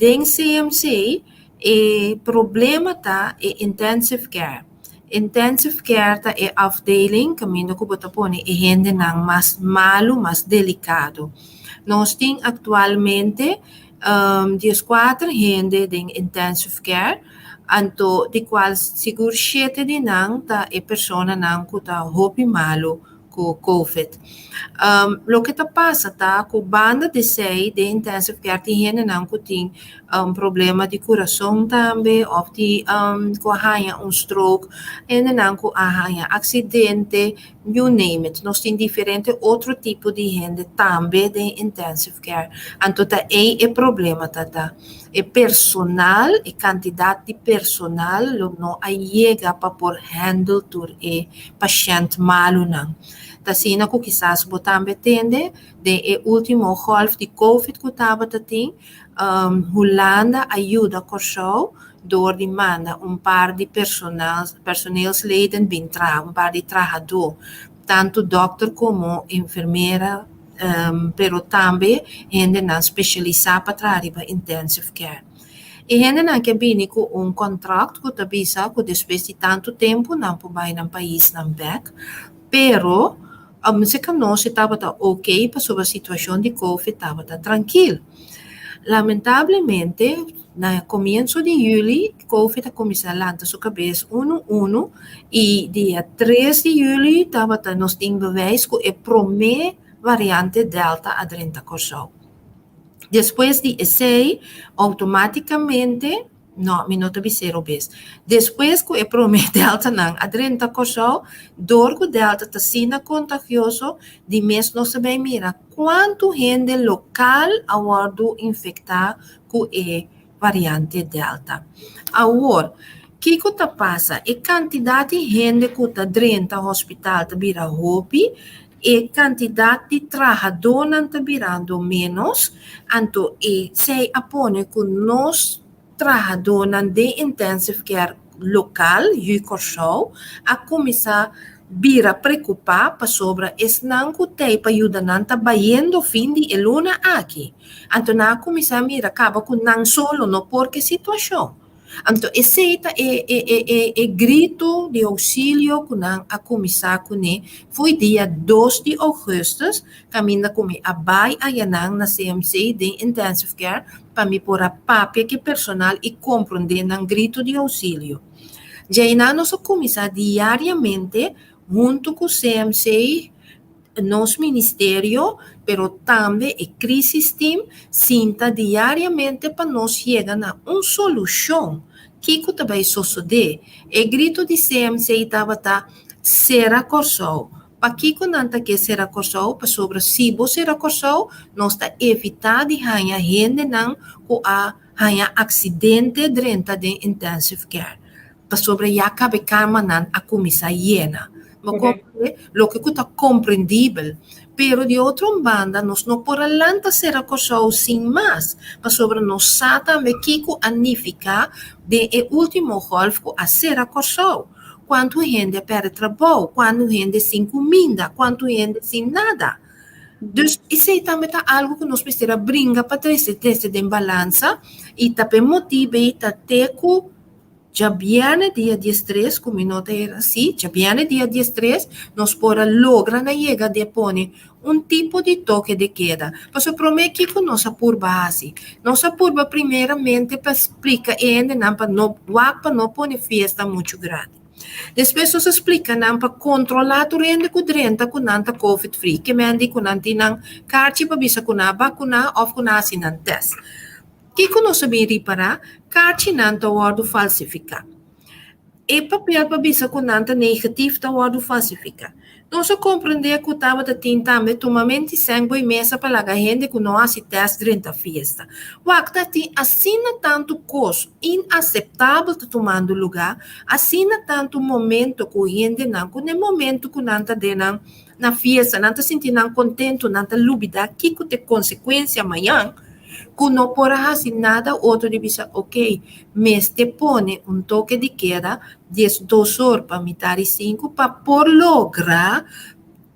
den CMC e problema ta e intensive care. Intensive care ta e afdeling kaminda ku bo ta pone e hendenan mas malu, mas delikado. Nos tin aktualmente dieskuater hende den intensive care, anto di kual sigur shete di nan ta e personanan ku ta hopi malu ku covid. Loke ta pasa ta ku banda di esei den intensive care tin hendenan ku tin problema di kurason tambe òf di ku a haña un stroke, hendenan ku a haña aksidente, you name it. Nos tin diferente otro tipo di hende tambe den intensive care. Anto ta ei e problema ta ta. E personal, e kantidat di personal lo no a yega pa por handle tur e pashènt malunan. Ta asina ku kisas bo tambe tende den e último gòlf di covid ku tabata tin, Hulanda a yuda Kòrsou dor di manda un par di personal, personeelsleden bin traha, un par di trahadó, tantu dòkter komo enfermera, pero tambe hendenan spesialisá pa traha riba intensive care. E hendenan ke bini ku un kontrakt ku ta bisa ku despues di tantu tempu nan por bai nan paisnan bèk, pero serka nos e tabata oke pasobra situashon di covid tabata trankil. Lamentablemente na komienso di yüli covid a kuminsá lanta su kabes unu unu i dia tres di yüli tabata nos tin bewijs ku e promé variante delta a drenta Kòrsou. Despues di esei, outomátikamente, no, mi no ta bis'é robes. Despues ku e promé deltanan a drenta Kòrsou, dor ku delta ta asina kontagioso, di mes nos a bai mira kuantu hende lokal a wòrdu infektá ku e variante delta. Awor, kiko ta pasa? E kantidat di hende ku ta drenta hospital ta bira hopi, E kantidat di trahadónan ta birando ménos, anto esei a pone ku nos trahadónan den intensive care lokal, Yu Kòrsou, a kuminsá bira preokupá pasobra esnan ku t'ei pa yuda nan ta bayendo fin di e luna aki. Anto nan a kuminsá mira kaba ku nan solo no por ku e situashon. Anto esei ta e e e e e gritu di ousilio ku nan a kuminsá kuné fo'i dia dos di ougùstùs, kaminda ku mi a bai ayanan na CMC den Intensive Care pa mi por a papia ku e personal i komprondé nan gritu di ousilio. Djeinan nos a kuminsá diariamente huntu ku CMC. Nos ministerio, pero tambe e crisis team sinta diariamente pa nos yega na un solucion. Kico ta bay sosode? E grito di CMC tabata Sera Corsou. Pakico nan ta ke sera Corsou? Pasobra si bo sera Corsou, nos ta evita di haña hendenan cu a haña accidente drenta den intensive care. Pasobra ya caba e camanan a cuminsa yena. Bo comprende? Loke cu ta comprendibel. Pero di otro un banda nos no por a lanta sera Corsou sin mas, pasobra nos sa tambe kico a nifica den e ultimo golf cu a sera Corsou. Cuanto hende a perde trabou, cuanto hende sin cuminda, cuanto hende sin nada. Dus esey tambe ta algo cu nos mester a bringa pa trece trece den balansa y ta p'e motibo ey ta te cu Djabièrnè dia diestres, ku mi no ta era así, djabièrnè dia diestres nos por a logra na yega di a pone un tipo di toke de keda. Pasobra promé kiko nos a purba hasi? Nos a purba primeramente pa splika e hendenan pa no wak pa no pone fiesta muchu grandi. Despues nos a splika nan pa kontrolá tur hende ku drenta ku nan ta covid free, ke men di ku nan tin nan karchi pa bisa ku nan a bakuná òf ku nan a hasi nan tèst. Kiko nos a bin ripará? Karchinan ta wòrdu falsifiká. E papel pa bisa ku nan ta negatif ta wòrdu falsifiká. Nos a komprendé ku tabata tin tambe tumamenti sèn boi mesa pa laga hende ku no hasi tèst drenta fiesta. Wak, ta tin asina tantu kos inaseptabel ta tumando lugá, asina tantu momento ku hendenan ku n'e momento ku nan ta den nan na fiesta nan ta sinti nan kontentu, nan ta lubidá kiko ta e konsekuensia mañan. Ku no por a hasi nada otro di bisa ok, mester pone un toke di keda 12 or pa mitar di sinku pa por logra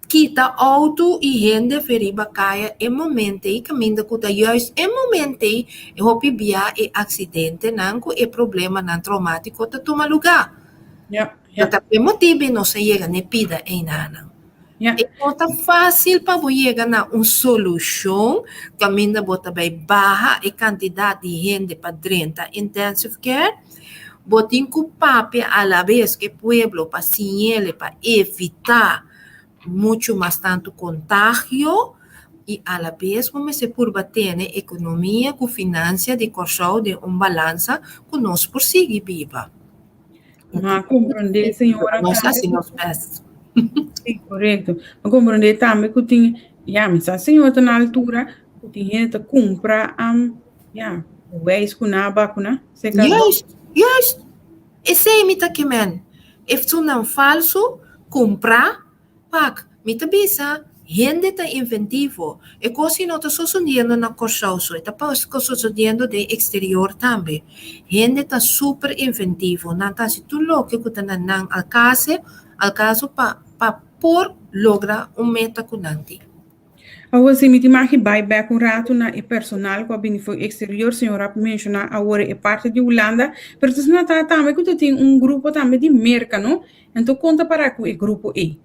kita outo i hende fe riba kaya e momento ei kaminda ku ta juist e momento ei e hopi bia e aksidentenan ku e problemanan traumatiko ta tuma lugá. Ta e motibu nos a yega na e pida einanan. E no ta fásil pa bo yega na un solushon kaminda bo ta bai baha e kantidat di hende pa drenta intensive care. Bo tin ku papia alabes ku e pueblo pa siñ'el pa evitá muchu mas tantu kontagio i alabes bo mester purba tene ekonomia ku finansia di Kòrsou den un balansa ku nos por sigui biba. Ma comprende, señora. Nos haci nos best. Sí, correcto. Ma comprende tambe ku tin, ja, mi sa señor ta na altura, ku tin hende ta kumpra, um, ja, bewijs ku na bakuna. Seka. Juist, juist. Esei mi ta kemen. If nan falso, kumpra, Pak, mi ta bisa, hende ta inventivo. E kos ei no ta sosodiendo na Kòrsou so, e ta sosodiendo den eksterior tambe. Hende ta super inventivo, nan ta hasi tur loke ku ta na nan alkase, alkaso pa pa por logra un meta ku nan tin. Awor si mi tin maki bai bek un ratu na e personal ku a bini for eksterior, señor a menshoná awor e parti di Hulanda, pero ta asina ta tambe ku ta tin un grupo tambe di Merka, no? Anto kon ta para ku e grupo ei?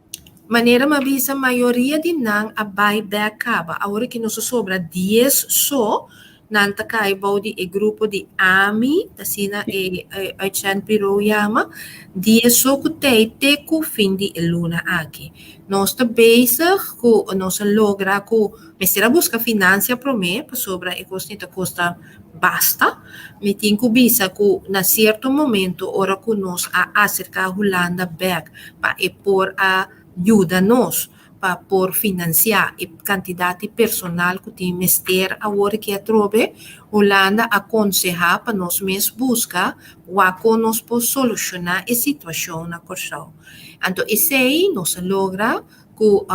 Manera mi a bisa mayoria di nan a bai bek kaba. Awor ki nos a sobra dies so, nan ta kai bou di e grupo di ami, asina e uitzendbureau yama, dies so ku tei te ku fin di e luna aki. Nos ta bezig ku nos a logra ku mester a buska finansia promé pasobra e kos ni ta kosta Basta. Mi tin ku bisa ku na sierto momento ora ku nos a aserká Hulanda bèk pa e por a yuda nos pa por finansiá e kantidat di personal ku tin mester awor aki atrobe, Hulanda a konsehá pa nos mes buska wak kon nos por solushoná e situashon na Kòrsou. Anto esei nos a logra ku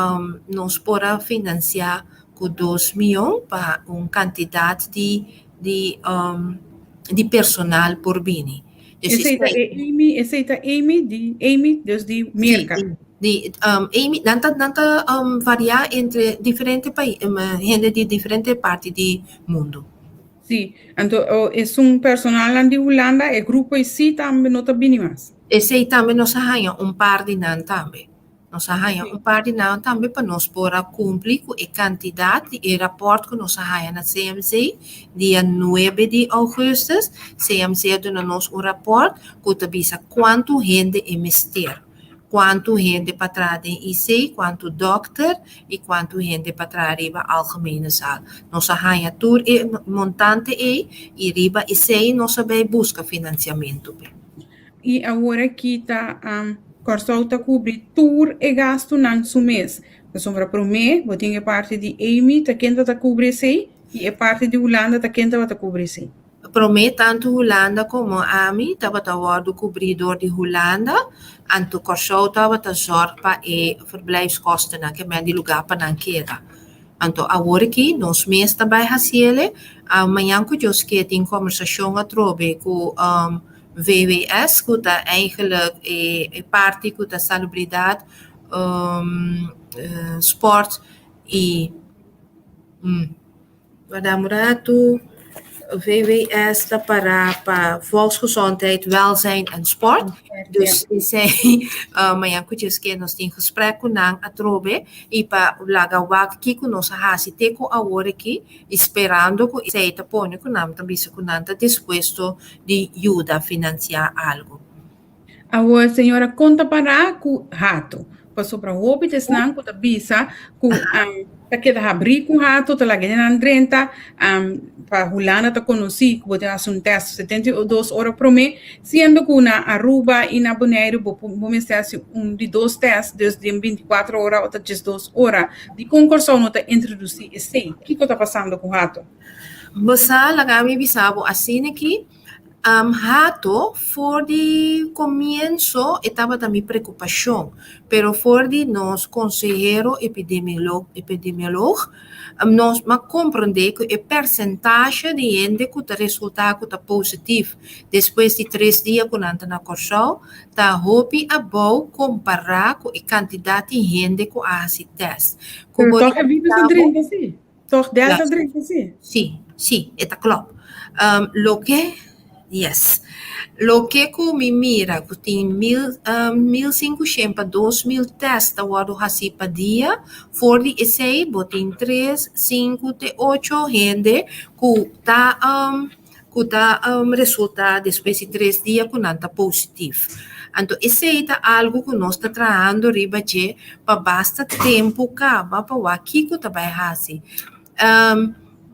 nos por a finansiá ku dos mion pa un kantidat di di di personal por bini. Dus esei ta e Amy, esei ta Amy di Amy dus di Merka. Sí, di Amy, nan ta nan ta varia entre diferente pais, hende di diferente parti di mundu. Sí, anto esun personalnan di Hulanda, e grupo esei tambe no ta bini mas. Esei tambe nos a haña un par di nan tambe. Nos a haña un par di nan tambe pa nos por a kumpli ku e kantidat di e rapòrt ku nos a haña na CMC dia nuebe di ougùstus. CMC a duna nos un rapòrt ku ta bisa kuantu hende e mester. Kuantu hende pa traha den IC, kuantu dòkter i kuantu hende pa traha riba algemene zaal. Nos a haña tur e montante ei i riba esei nos a bai buska finansiamentu p'e. I awor aki ta Kòrsou ta kubri tur e gastunan su mes. Pasobra promé bo tin e parti di Amy ta ken ta kubri esei i e parti di Hulanda ta ken tabata kubri esei. Promé tantu Hulanda komo ami tabata wòrdu kubrí dor di Hulanda, anto Kòrsou tabata zòrg pa e verblijfskostennan, ke men di lugá pa nan keda. Anto awor aki nos mes ta bai hasiele. Mañan ku Dios ke tin kòmbersashon atrobe ku VWS ku ta eigenlijk e parti ku ta salubridat, spòrt i. Warda un ratu, VWS ta para pa Volksgezondheid, Welzijn en Sport. Dus esei mañan ku Dios ke nos tin gesprek ku nan atrobe i pa laga wak kiko nos a hasi te ku awor aki i sperando ku esei ta pone ku nan ta bisa ku nan ta dispuesto di yuda finansiá algu. Awor, señora, kon ta pará ku hato? Pasobra hopi ta esnan ku ta bisa ku ta keda habrí ku hato, ta laga nan drenta. Pa Hulanda ta konosí ku bo tin hasi un tèst 72 ora promé, siendo ku na Aruba i na Boneiru bo bo mester hasi un di dos tèst, dus den 24 ora òf ta 12 ora. Dikon Kòrsou no ta introdusí esei? Kiko ta pasando ku hato? Bo sa, laga mi bisa bo asina aki, Hato, for di komienso e tabata mi preokupashon, pero for di nos konsehero epidemiolog nos a komprondé ku e persentashe di hende ku ta resultá ku ta positif despues di tres dia ku nan ta na Kòrsou ta hopi abou kompará ku e kantidat di hende ku a hasi tèst. Pero tòg e virus ta drenta sí. Toch Delta drenta sí? Sí, sí, e ta klòp. Um, loke, yes. Loke ku mi mira ku tin mil, um, 1500 pa 2000 tèst ta wòrdu hasí pa dia, for di esei bo tin tres, sinku te ocho hende ku ta, um, ku ta resultá despues di tres dia ku nan ta positif. Anto esei ta algu ku nos ta trahando riba dje pa basta tempu kaba pa wak kiko ta bai hasi.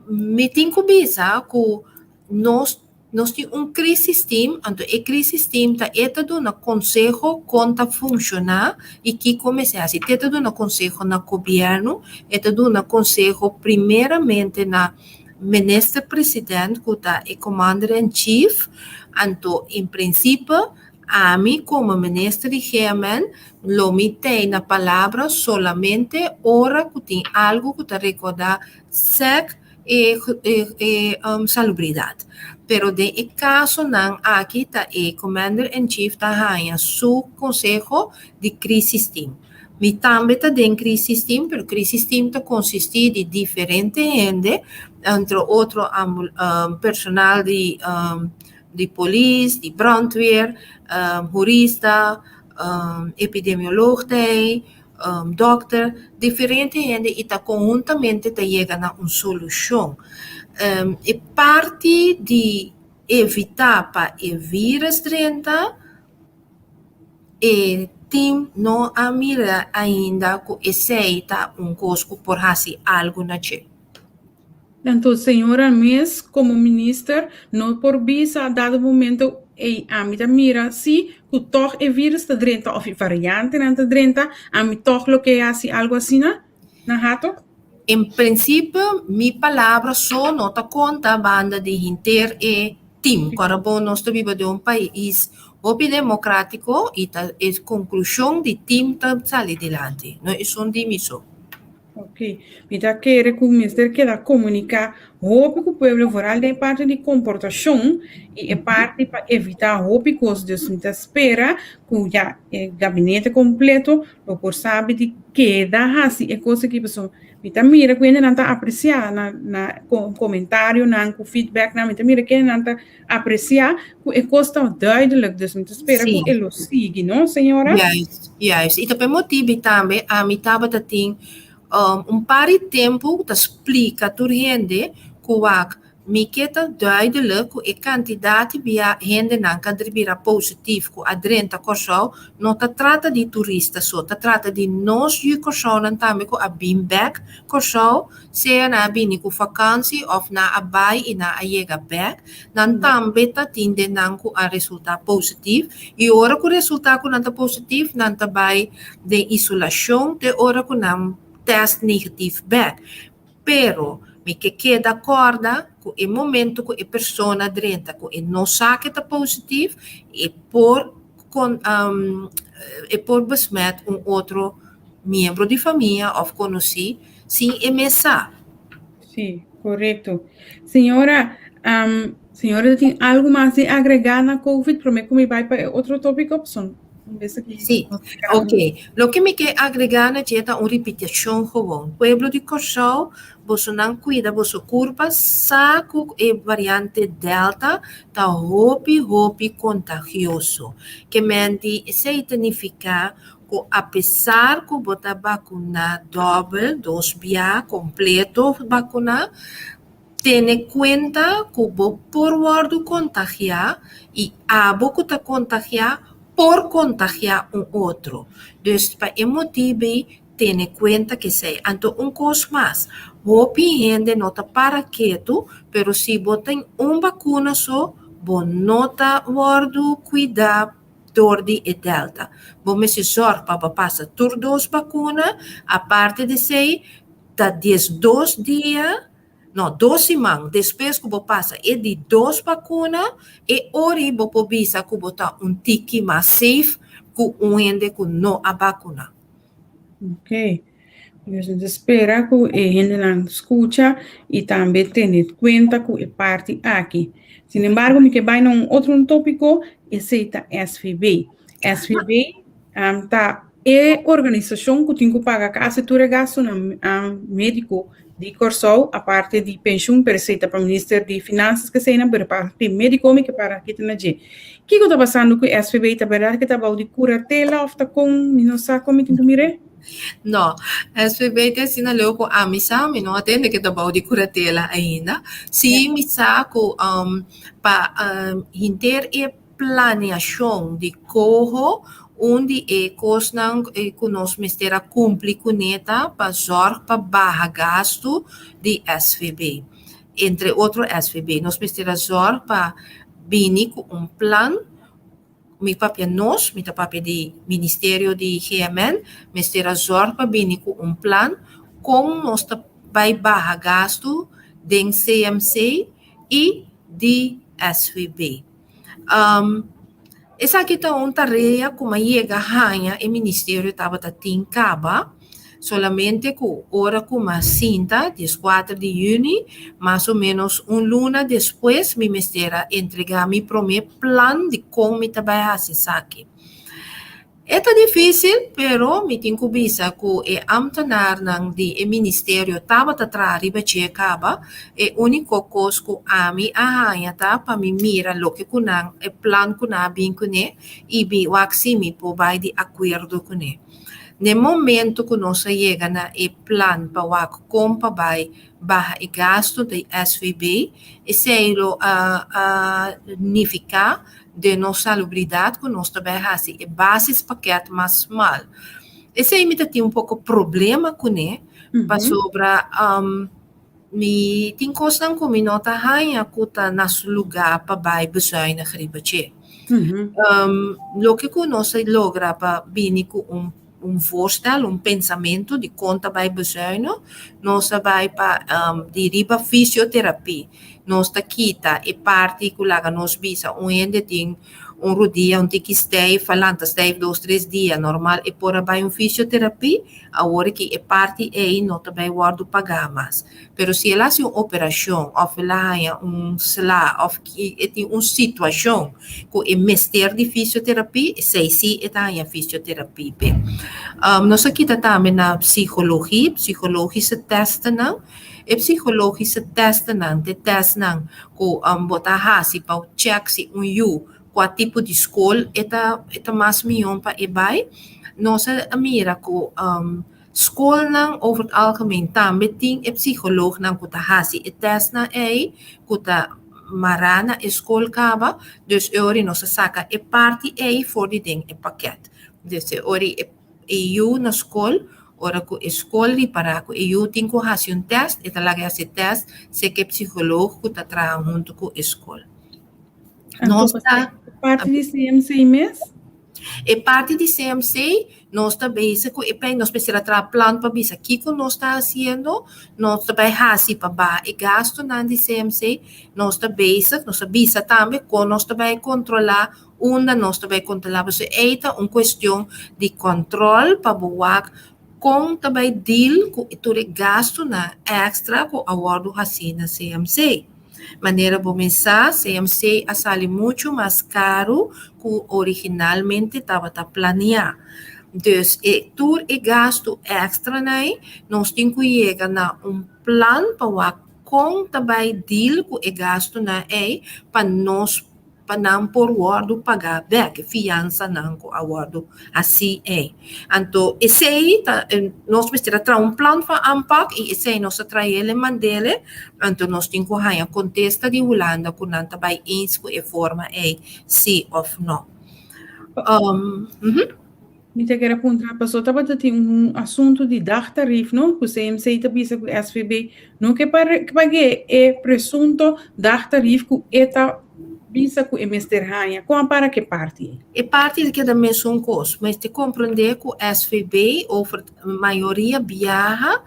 Mi tin ku bisa ku nos nos tin un crisis team, anto e crisis team ta e ta duna konseho kon ta funshoná i kiko mester hasi. Te ta duna konseho na gobièrnu, e ta duna konseho primeramente na Minister President ku ta e Commander in Chief, anto en principe ami komo Minister di GMN lo mi tei na palabra solamente ora ku tin algu ku ta rekordá sèk e e salubridat. Pero den e kasonan aki ta e Commander in Chief ta haña su konseho di Crisis Team. Mi tambe ta den Crisis Team, pero Crisis Team ta konsistí di diferente hende, entre otro personal di di polis, di brandweer, hurista, epidemioloog ta ei, dòkter, diferente hende i ta konhuntamente ta yega na un solushon. E parti di evitá pa e vírùs drenta, E team no a mira ainda ku esei ta un kos ku por hasi algu na dje. Anto señora mes komo minister no por bisa dado momento ey ami ta mira si ku tòg e virus ta drenta òf e variantenan ta drenta ami tòg lo ke hasi algu asina na Hato? En prinsipio mi palabra so no ta konta banda di henter e Tim, Ora bo nos ta biba den un pais hopi democratico y ta e conclusion di Tim ta sali dilanti, no esun di mi so. Ok, mi ta kere ku mester keda komuniká hopi ku pueblo vooral den e parti di komportashon i e parti pa evitá hopi kos. Dus mi ta spera ku ya e gabinete kompleto lo por sabi di keda hasi e kos aki pasobra Mi ta mira ku hendenan ta apresiá na na komentarionan ku feedbacknan mi ta mira ku hendenan ta apresiá ku e kos ta duidelijk dus mi ta spera ku e lo sigui no señora? Juist, juist. I ta pa e motibu tambe ami tabata tin un par di tempu ku ta splika tur hende ku wak. Mi ke ta duidelijk ku e kantidat di bia hendenan ku a bira positief ku a drenta Kòrsou no ta trata di turista so, ta trata di nos yu Kòrsounan tambe ku a bin bèk Kòrsou, sea nan a bini ku vakansi òf nan a bai i nan a yega bèk, nan tambe ta tin den nan ku a resultá positief i ora ku resultá ku nan ta positief nan ta bai den isolashon te ora ku nan tèst negatief bèk. Pero mi ke keda kòrda ku e momento ku e persona drenta ku e no sa ku e ta positief, e por kon e por besmet un otro miembro di famia òf konosí sin e mes sa. Sí, korekto. Señora, señora tin algu mas di agregá na Covid promé ku mi bai pa e otro tópiko? Pasobra Sí, ok. Loke mi ke agregá na dje ta un ripitashon gewoon. Pueblo di Kòrsou, bosonan kuida boso kurpa, sa ku e variante Delta ta hopi hopi kontagioso. Ke men di esei ta nifiká ku apesar ku bo ta bakuná dòbel, dos bia kompleto bakuná, Tene kuenta ku bo por wòrdu kontagiá i abo ku ta kontagiá por kontagiá un otro. Dus pa e motibu ei tene kuenta k'esei. Anto un kos mas, hopi hende no ta para ketu, pero si bo tin un bakuna so, bo no ta wòrdu kuidá dor di e delta. Bo mester zòrg pa bo pasa tur dos bakuna, aparte di esei ta 12 dia, no, dos siman despues ku bo pasa e di dos bakuna, e ori bo por bisa ku bo ta un tiki mas safe ku un hende ku no a bakuna. Ok. Dus nos ta spera ku e hendenan skucha i tambe tene kuenta ku e parti aki. Sin embargo, mi ke bai na un otro un tópiko, esei ta SVB. SVB ta e organisashon ku tin ku paga kasi tur e gastunan médiko di Kòrsou, aparte di penshun, pero esei ta pa Minister di Finansas ku eseinan, pero pa e médiko mi ke para kita na dje. Kiko ta pasando ku e SVB? Ta bèrdat ku e ta bou di kuratela òf ta kon? Mi no sa kon mi tin ku mir'é. No, SVB ta asina leu ku ami sa, mi no a tende ku e ta bou di kuratela ainda. Sí mi sa ku pa henter e planeashon di koho, un di e kosnan ku nos mester a kumpli kuné ta pa zòrg pa baha gastu di SVB. Entre otro SVB, nos mester a zòrg pa bini ku un plan, mi papia nos, mi ta papia di Ministerio di GMN, mester a zòrg pa bini ku un plan kon nos ta bai baha gastu den CMC i di SVB. Esaki ta un tarea ku m'a yega haña e ministerio tabata tin kaba, solamente ku ora ku m'a sinta, dieskuater di yüni, mas o ménos un luna despues mi mester a entregá mi promé plan di kon mi ta bai hasi esaki. E ta difísil, pero mi tin ku bisa ku e ámtenarnan di e ministerio tabata traha riba dje kaba. E úniko kos ku ami a haña ta pa mi mira loke ku nan, e plan ku nan a bin kuné i mi wak si mi por bai di akuerdo kuné. N'e momento ku nos a yega na e plan pa wak kon pa bai baha e gastu di SVB, esei lo a nifiká den nos salubridat ku nos ta bai hasi e basispakket mas smal. Esei mi ta tin un poko problema kuné, pasobra mi tin kosnan ku mi no ta haña ku ta na su lugá pa bai bezuinig riba dje. Loke ku nos a logra pa bini ku un un voorstel, un pensamentu di kon ta bai bezuinig, nos a bai pa di riba fisioterapie. Nos ta kita e parti ku laga nos bisa un hende tin un rudia un tiki stijf, a lanta stijf dos tres dia, normal e por a bai un fisioterapie, awor aki e parti ei no ta bai wòrdu pagá mas. Pero si el hasi un operashon òf el a haña un sla òf e tin un situashon ku e mester di fisioterapie, esei sí e ta haña fisioterapie p'e. Nos a kita tambe na psikologie, psikologische testennan. E psikologische testennan ta e testnan ku bo ta hasi pa chèk si un yu kua tipo di skol e ta e ta mas mihó pa e bai. Nos a mira ku. Skolnan over het algemeen tambe tin e psikoloognan ku ta hasi e tèstnan ei, ku ta mará na e skol kaba, dus e ora nos a saka e parti ei for di den e pakèt. Dus e ora e e yu na skol, ora ku e skol ripará ku e yu tin ku hasi un tèst, e ta laga e hasi e tèst seka e psikoloog ku ta traha huntu ku e skol. Nos ta parti di CMC mes? E parti di CMC, nos ta bezig ku e pei, nos mester a traha plan pa bisa kiko nos ta hasiendo, nos ta bai hasi pa baha e gastunan di CMC, nos ta bezig, nos a bisa tambe kon nos ta bai kontrolá, unda nos ta bai kontrolá, pasobra ei ta un kuestion di kòntròl pa bo wak kon ta bai deal ku tur e gastunan èkstra ku a wòrdu hasí na CMC. Manera bo mes sa, CMC a sali muchu mas karu ku originalmente tabata planeá. Dus e tur e gastu èkstranan ei, nos tin ku yega na un plan pa wak kon ta bai deal ku e gastunan ei pa nos pa nan por wòrdu pagá bèk, e fiansanan ku a wòrdu hasí ei. Anto esei ta, nos mester a traha un plan van aanpak i esei nos a trael e mandele, anto nos tin ku haña kontesta di Hulanda ku nan ta bai eens ku e forma ei, sí òf nò. Mi ta kere puntra, paso tabata tin un asuntu di dagtarief, no? Ku CMC ta bisa ku SVB no ke pag'é e presunto dagtarief ku e ta bisa ku e mester haña. Kon a para ku e parti ei? E parti ta keda mesun kos. Mester komprendé ku SVB over mayoria biaha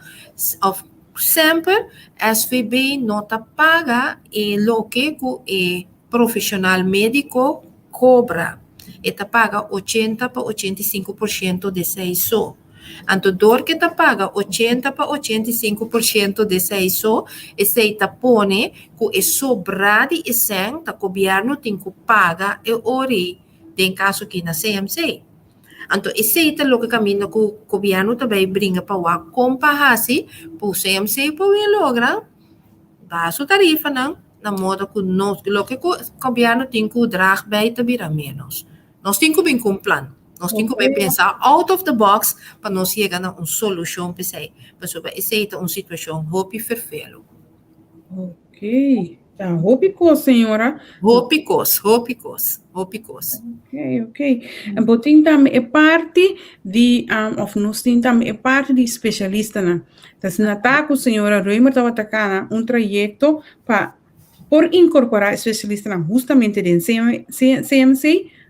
òf semper SVB no ta paga e loke ku e profeshonal médiko kobra. E ta paga ochenta pa 85% di esei so. Anto dor ku e ta paga 80 pa 85% di esei so, esei ta pone ku e sobrá di e sèn ta gobièrnu tin ku paga e ora ei, den kaso aki na CMC. Anto esei ta loke kaminda ku gobièrnu ta bai bringa pa wak kon pa hasi ku CMC por bin logra baha su tarifanan. Na moda ku nos, loke ku gobièrnu tin ku draag bij ta bira ménos. Nos tin ku bin ku un plan. Nos tin ku bai pensa out of the box pa nos yega na un solushon p'esei. Pasobra esei ta un situashon hopi ferfelu. Ok, ta hopi kos señora. Hopi kos, hopi kos, hopi kos. Ok, ok. En bo tin tambe e parti di, um, of nos tin tambe e parti di spesialistanan. Ta asina ta ku señora Römer tabata kana un trayekto pa por inkorporá e spesialistanan hustamente den CMC,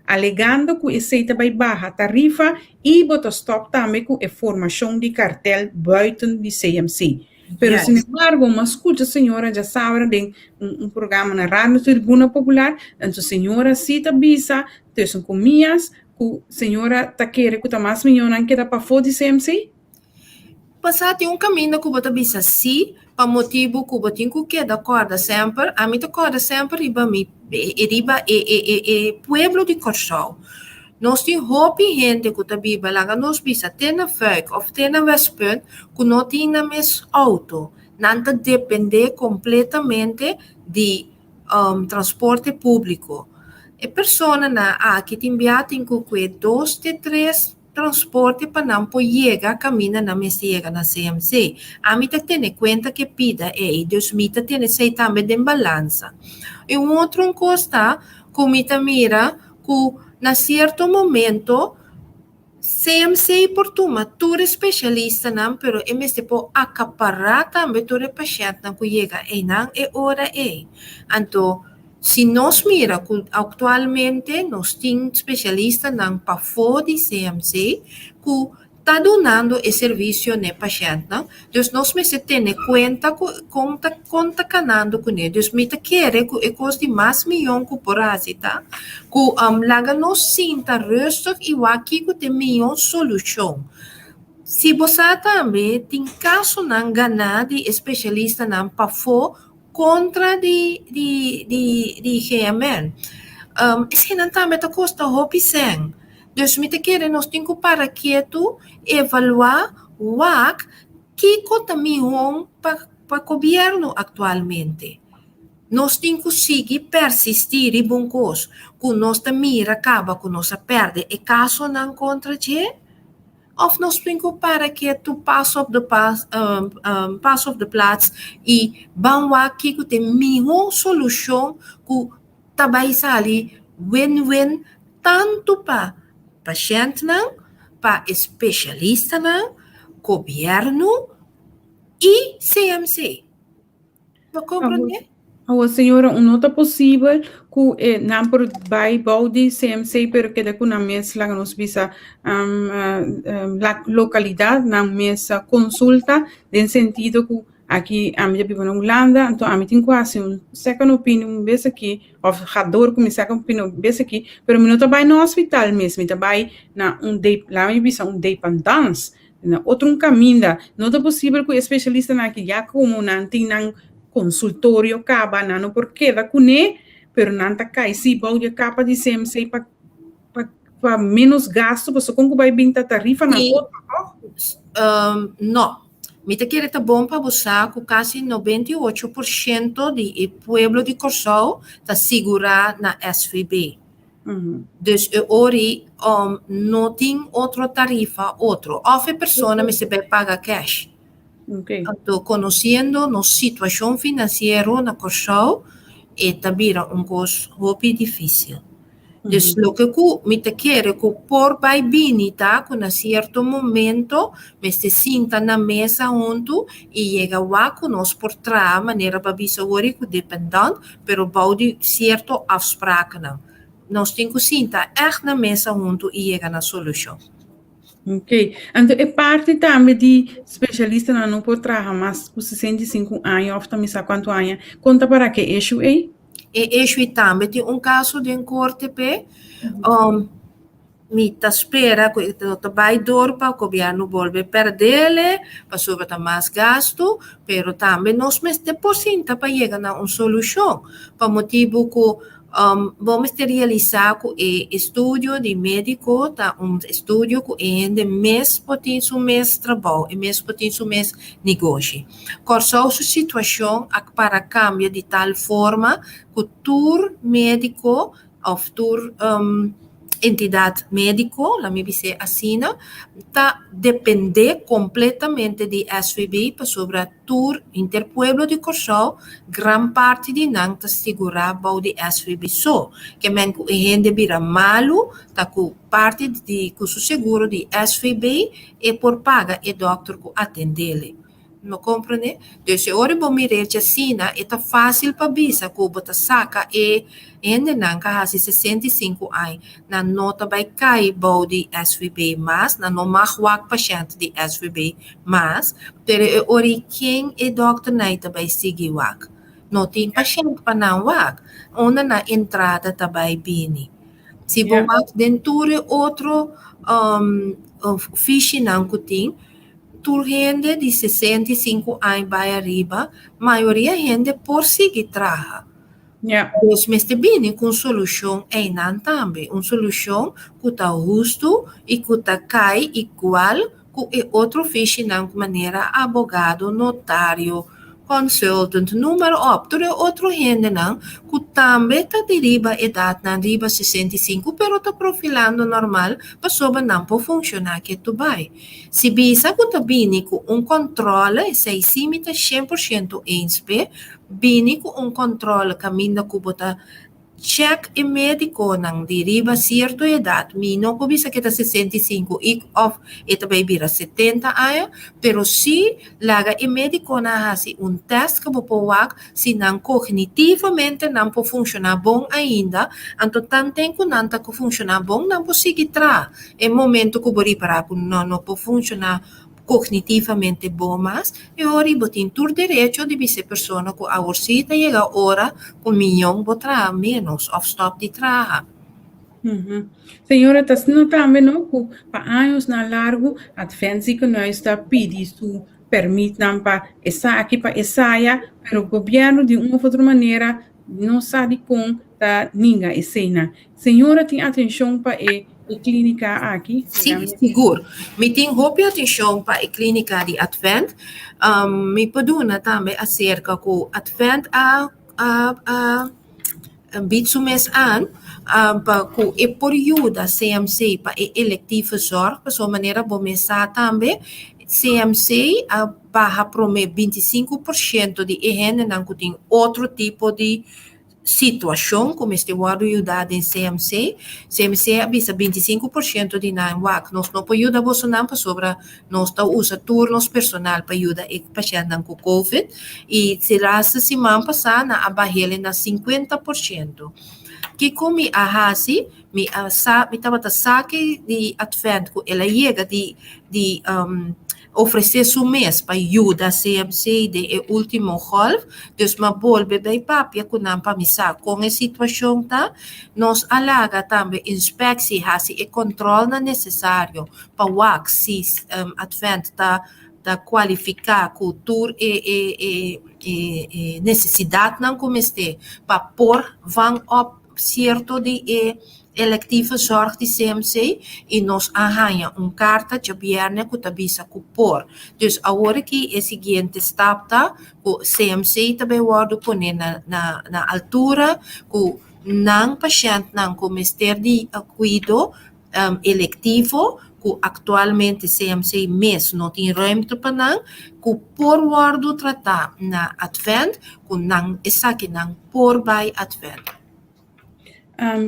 alegando ku esei ta bai baha tarifa i bo ta stòp tambe ku e formashon di kartel buiten di CMC. Pero sin embargo, mi a skucha señora djasabra den un programa na Radio Tribuna Popular, anto señora si ta bisa, tussen comillas, ku señora ta kere ku ta mas mihó nan keda pafó di CMC. Pasá tin un kaminda ku bo ta bisa sí pa motibu ku bo tin ku keda kòrda semper. Ami ta kòrda semper riba mi riba e e e e pueblo di Kòrsou. Nos tin hopi hende ku ta biba laga nos bisa te na Fuik òf te na Westpunt ku no tin nan mes outo. Nan ta dependé kompletamente di transporte públiko. E personanan aki tin bia tin ku kue dos te tres transporte pa nan por yega kaminda nan mester yega na CMC. Ami ta tene kuenta ku e pida ei, dus mi ta tene esei tambe den balansa. I un otro un kos ta ku mi ta mira ku na sierto momento CMC por tuma tur e spesialistanan pero e mester por akapará tambe tur e pashèntnan ku yega einan e ora ei. Anto Si nos mira ku aktualmente nos tin spesialistanan pafó di CMC ku ta dunando e servisio n'e pashèntnan, dus nos mester tene kuenta ku kon ta kon ta kanando kuné. Dus mi ta kere ku e kos di mas miyon ku por hasi ta ku laga nos sinta rustig i wak kiko ta e miyon solushon. Si bo sa tambe tin kasonan ganá di e spesialistanan pafó Kontra di di di di GMN. Eseinan tambe ta kosta hopi sèn. Dus mi ta kere nos tin ku para ketu, evaluá, wak kiko ta mihó pa pa gobièrnu aktualmente. Nos tin ku sigui persistí riba un kos ku nos ta mira kaba ku nos a pèrdè e kasonan kontra dje. Òf nos tin ku para ketu, pas op de pas, pas op de plaats i ban wak kiko ta e mihó solushon ku ta bai sali win-win tantu pa pashèntnan, pa e spesialistanan, gobièrnu i CMC. Bo komprendé? Awor, señora, un no ta posibel ku e nan por bai bou di CMC pero keda ku nan mes laga nos bisa lokalidat, nan mes konsulta den sentido ku aki ami ta biba na Hulanda, anto ami tin ku hasi un second opinion un bes aki òf ga dor ku mi second opinion un bes aki, pero mi no ta bai na hospital mes, mi ta bai na un de, laga mi bisa un dependance. Na otro un kaminda, no ta posibel ku e spesialistanan aki ya komo nan tin nan konsultorio kaba, nan no por keda kuné, pero nan ta kai sí bou di e kapa di CMC pa pa pa ménos gastu, pasobra kon ku bai bin ta tarifanan otro, tòg? No. Mi ta kere ta bon pa bo sa ku kasi 98% di e pueblo di Kòrsou ta sigurá na SVB. Dus e ori no tin otro tarifa otro. Of e persona mester bai paga cash. Anto conociendo nos situacion financiero na Kòrsou e ta bira un kos hopi dificil. Dus loke ku mi ta kere ku por bai bini ta ku na cierto momento mester sinta na mesa huntu i yega wak ku nos por traha manera pa bisa wori ku dependant pero bou di sierto afsprakennan. Nos tin ku sinta ègt na mesa huntu i yega na solushon. Ok. Anto e parti tambe di spesialistanan no por traha mas ku 65 aña òf ta mi sa kuantu aña, kon ta para ku e issue ei? E issue ei tambe tin un kaso den korte p'e. Mi ta spera ku e no ta bai dor pa gobièrnu bolbe pèrdele, pasobra ta mas gastu, pero tambe nos mester por sinta pa yega na un solushon, pa motibu ku bo mester realisá ku e estudio di médiko ta un estudio ku e hende mes por tin su mes trabou, e mes por tin su mes negoshi. Kòrsou su situashon a para kambia di tal forma ku tur médiko òf tur entidat médiko, laat mi bis'é asina, ta dependé kompletamente di SVB pasobra tur henter pueblo di Kòrsou gran parti di nan ta sigurá bou di SVB so. Ke men ku e hende bira malu ta ku parti di ku su seguro di SVB e por paga e dòkter ku atend'é. No comprende? Dus e ora bo mir'é djasina e ta fácil pa bisa ku bo ta saka e hendenan ka hasi 65 aña, nan no ta bai kai bou di SVB mas, nan no mag wak pashènt di SVB mas, pero e ora ei ken e dòkternan ta bai sigui wak? No tin pashènt pa nan wak. Unda nan entrada ta bai bini? Si bo wak den tur e otro fishinan ku tin, Tur hende di 65 aña bai ariba, mayoria hende por sigui traha. Nos mester bini ku un solushon einan tambe, un solushon ku ta hustu i ku ta kai igual ku e otro fishinan manera abogado, notario, consultant, noem maar op, tur e otro hendenan ku tambe ta di riba edatnan riba 65 pero ta profilando normal pasobra nan por funshoná ketu bai. Si bisa ku ta bini ku un kòntròle, esei sí mi ta shen por shento eens p'e, bini ku un kòntròle kaminda ku bo ta chèk e médikonan di riba sierto edat, mi no por bisa ku e ta 65 i òf e ta bai bira 70 aña, pero sí laga e médikonan hasi un tèst ku bo por wak si nan kognitivamente nan por funshoná bon ainda, anto tanten ku nan ta funshoná bon nan por sigui traha. E momento ku bo ripará ku nan no por funshoná kognitivamente bon mas, e ora ei bo tin tur derecho di bisa e persona ku awor sí ta yega ora ku mion bo traha ménos òf stòp di traha. Señora, ta asina tambe no ku pa añosnan largu Advent Ziekenhuis ta pidi su pèrmitnan pa esaki, pa esaya, pero gobièrnu di un òf otro manera no sa dikon ta ninga eseinan. Señora tin atenshon pa e klínika aki? Sí, sigur. Mi tin hopi atenshon pa e klínika di Advent. Mi por duna tambe aserka ku Advent a a a bid su mes aan. pa ku e por yuda CMC pa e electieve zorg, pasobra manera bo mes sa tambe CMC a baha prome 25% di e hendenan ku tin otro tipo di situashon ku mester wòrdu yudá den CMC. CMC a bisa 25% di nan, wak, nos no por yuda bosonan pasobra nos ta usa tur nos personal pa yuda e pashèntnan ku covid i si laatste siman pasá nan a bah'el na 50%. Kiko mi a hasi? Mi a sa, mi tabata sa ke di Advent ku el a yega di di ofresé su mes pa yuda CMC den e último gòlf, dus m'a bolbe bai papia ku nan pa mi sa kon e situashon ta. Nos a laga tambe inspeksie hasi e kòntròlnan nesesario pa wak si Advent ta ta kualifiká ku tur e e e e nesesidatnan ku mester pa por van op sierto di e electieve zorg di CMC y nos a haña un carta djabierne cu ta bisa cu por. Dus awor aki e siguiente stap ta cu CMC ta bay wordo pone na na na altura cu nan pashentnan cu mester di cuido electivo cu actualmente CMC mes no tin ruimte pa nan cu por wordo trata na Advent cu nan esakinan por bay Advent.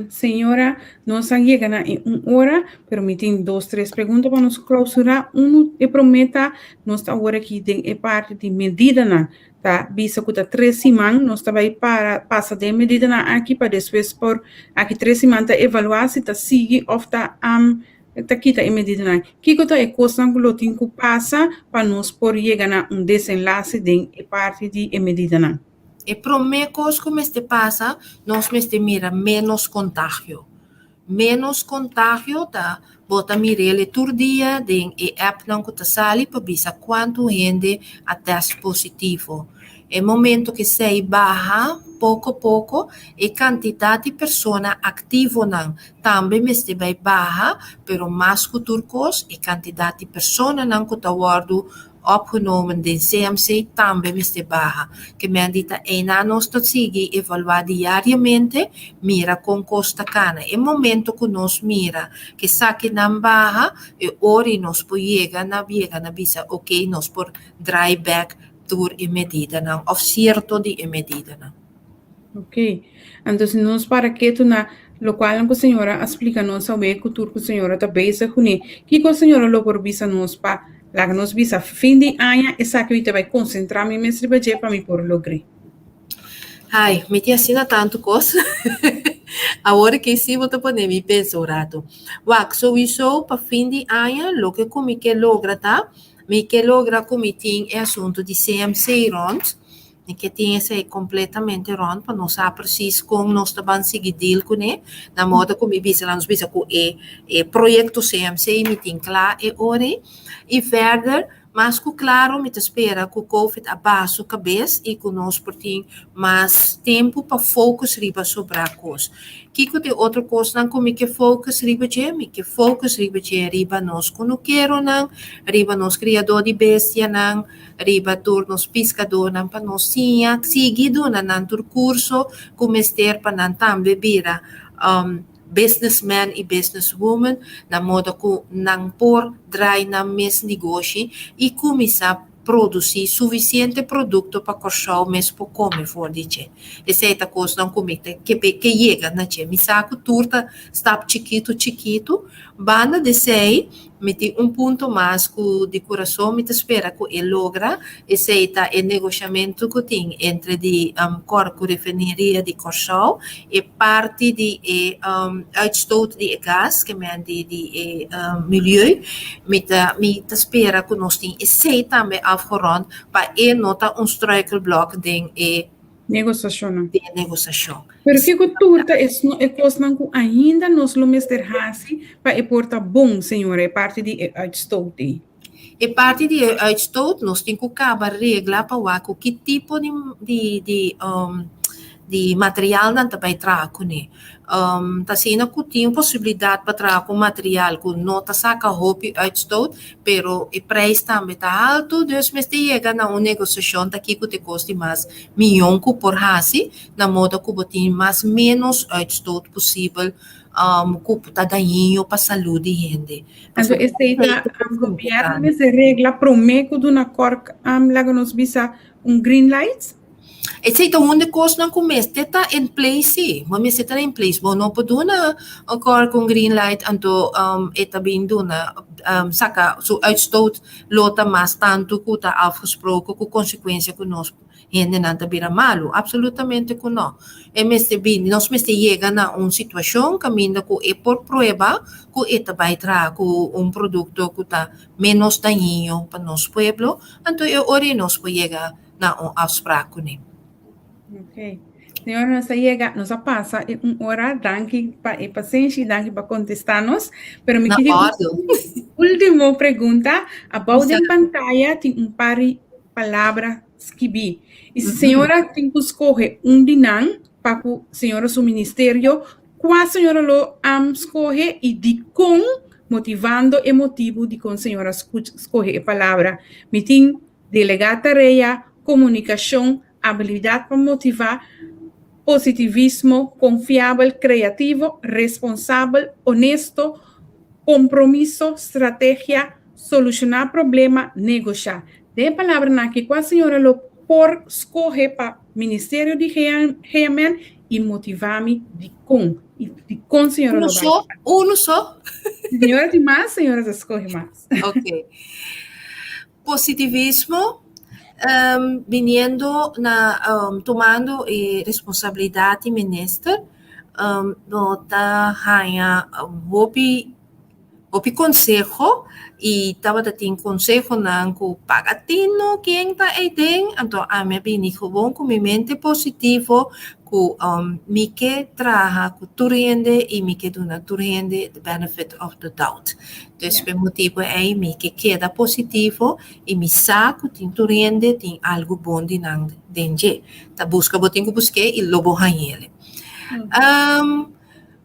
Señora, nos a yega na e un ora, pero mi tin dos, tres pregunta pa nos clausura. Uno, e prome ta, nos ta awor aki den e parti di medidanan. Ta bisa ku ta tres siman nos ta bai para pasa den medidanan aki pa despues por aki tres siman ta evaluá si ta sigui òf ta ta kita e medidanan. Kiko ta e kosnan ku lo tin ku pasa pa nos por yega na un desenlase den e parti di e medidanan? E promé kos ku mester pasa, nos mester mira ménos kontagio. Ménos kontagio ta bo ta mir'el e tur dia den e appnan ku ta sali pa bisa kuantu hende a tèst positivo. E momento ku esei baha poko poko, e kantidat di persona aktivonan tambe mester bai baha, pero mas ku tur kos e kantidat di personanan ku ta wòrdu opgenomen den CMC tambe mester baha. Ke men di ta einan nos ta sigui evaluá diariamente, mira kon kos ta kana. E momento ku nos mira ke esakinan baha, e ora ei nos por yega na yega na bisa oke nos por draai bèk tur e medidanan òf sierto di e medidanan. Ok. Anto si nos para ketu na lokualnan ku señora a splika nos awe ku tur ku señora ta bezig kuné, kiko señora lo por bisa nos pa laga nos bisa fin di aña esaki mi ta bai konsentrá mi mes riba dje pa mi por logr'é? Ai, mi tin asina tantu kos. Awor ki si bo ta pone mi pensa un ratu. Wak, souiso pa fin di aña loke ku mi ke logra ta, mi ke logra ku mi tin e asuntu di CMC rònt. Mi ke tin esei kompletamente rònt pa nos sa presis kon nos ta ban sigui deal kuné. Na moda ku mi bisa la nos bisa ku e e proyekto CMC mi tin kla e ora ei. I verder, mas ku klaro mi ta spera ku Covid a baha su kabes i ku nos por tin mas tempu pa focus riba sobrá kos. Kiko ta e otro kosnan ku mi ke focus riba dje? Mi ke focus riba dje riba nos kunukeronan, riba nos kriadó di bestianan, riba tur nos piskadónan pa nos siña sigui duna nan tur kurso ku mester pa nan tambe bira businessman i businesswoman na moda ku nan por drai nan mes negoshi i kuminsá produsí sufisiente produkto pa Kòrsou mes por kome for di dje. Esei ta kosnan ku mi ta ke ke yega na dje. Mi sa ku tur ta stap chikitu chikitu. Banda di esei Mi tin un punto mas ku di kurason mi ta spera ku e logra, esei ta e negoshamentu ku tin entre di Kòr ku Refineria di Kòrsou, e parti di e uitstoot di e gas, ke men di di e milieu. Mi ta mi ta spera ku nos tin esei tambe afgerond pa e no ta un struikelblok den e Negosashonnan. Den e negosashon. Pero kiko tur ta e kosnan ku ainda nos lo mester hasi pa e por ta bon, señora, e parti di e uitstoot ei? E parti di e uitstoot nos tin ku kaba regla pa wak ku ki tipo di di di. di material nan ta bai traha kuné. Ta asina ku tin posibilidat pa traha ku material ku no ta saka hopi uitstoot, pero e prijs tambe ta haltu, dus mester yega na un negosiashon ta kiko ta e kos di mas miyon ku por hasi, na moda ku bo tin mas ménos uitstoot posibel ku ta dañino pa salú di hende. Anto esei ta gobièrnu mester regla promé ku duna kòrk laga nos bisa un green light? Esei ta un di kosnan ku mester ta in place sí. Bo mester ta in place. Bo no por duna un kòrk un green light anto e ta bin duna saka su uitstoot lo ta mas tantu ku ta afgesproken ku konsekuensia ku nos hendenan ta bira malu. Absolutamente ku no. E mester bini, nos mester yega na un situashon kaminda ku e por prueba ku e ta bai traha ku un produkto ku ta ménos dañino pa nos pueblo, anto e ora ei nos por yega na un afsprak kuné. Ok. Señora, nos a yega, nos a pasa e un ora. Danki pa e pasenshi, danki pa kontestá nos. Pero mi Na kere orde. último pregunta. Abou den pantaya tin un par di palabra skibí. I si señora tin ku skohe un di nan pa ku señora su ministerio, kua señora lo skohe i dikon, motivando e motibu dikon señora skohe e palabra. Mi tin delegá tarea, komunikashon, abilidat pa motivá, positivismo, konfiabel, kreativo, responsabel, honesto, kompromiso, strategia, solushoná problema, negoshá. Den e palabranan aki kua señora lo por skohe pa ministerio di GMN i motivá mi dikon? I dikon señora lo bai? Uno so? Uno so? Si señora tin mas, señora ta skohe mas. Ok. Positivismo, biniendo na tumando e responsabilidat di minister, no ta haña hopi hopi konseho i tabata tin konsehonan ku paga tino ken ta eiden, anto ami a bini gewoon ku mi mente positivo ku mi ke traha ku tur hende i mi ke duna tur hende the benefit of the doubt. Dus p'e motibu ei mi ke keda positivo i mi sa ku tin tur hende tin algu bon di nan den dje. Ta buska bo tin ku busk'é i lo bo hañ'el.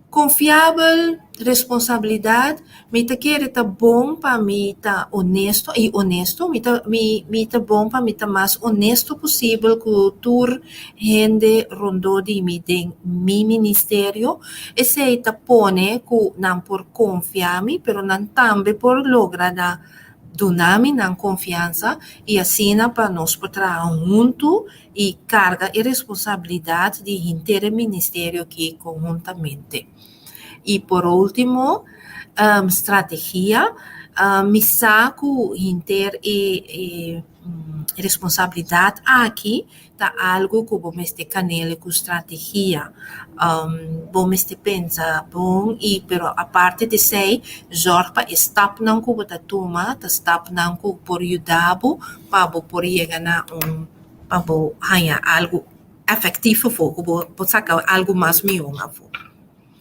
Konfiabel, responsabilidat, mi ta kere ta bon pa mi ta honesto i honesto, mi ta mi mi ta bon pa mi ta mas honesto posibel ku tur hende rondó di mi den mi ministerio. Esei ta pone ku nan por konfia mi, pero nan tambe por logra na duna mi nan konfiansa i asina pa nos por traha huntu i karga e responsabilidat di henter e ministerio aki konhuntamente. I por ultimo, strategia, mi sa ku henter e responsabilidat aki ta algu ku bo mester kanele ku strategia. Bo mester pensa bon i pero aparte di esei zòrg pa e stapnan ku bo ta tuma ta stapnan ku por yuda bo pa bo por yega na un pa bo haña algu efektief afó ku bo por saka algu mas mihó afó.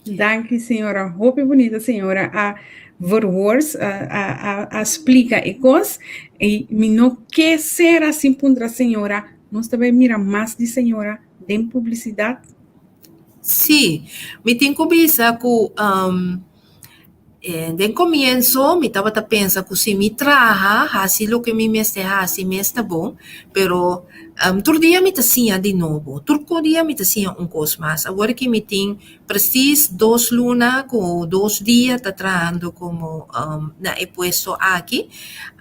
Danki señora, hopi bunita señora a verwoord, a, a, a, a splika e kos. I mi no ke sera sin puntra señora, nos ta bai mira mas di señora den publisidat? Sí, mi tin ku bisa ku um, den komienso mi tabata pensa ku si mi traha, hasi loke mi mester hasi mes ta bon, pero tur dia mi ta siña di nobo, tur dia mi ta siña un kos mas. Awor ki mi tin presis dos luna ku dos dia ta trahando komo na e puesto aki,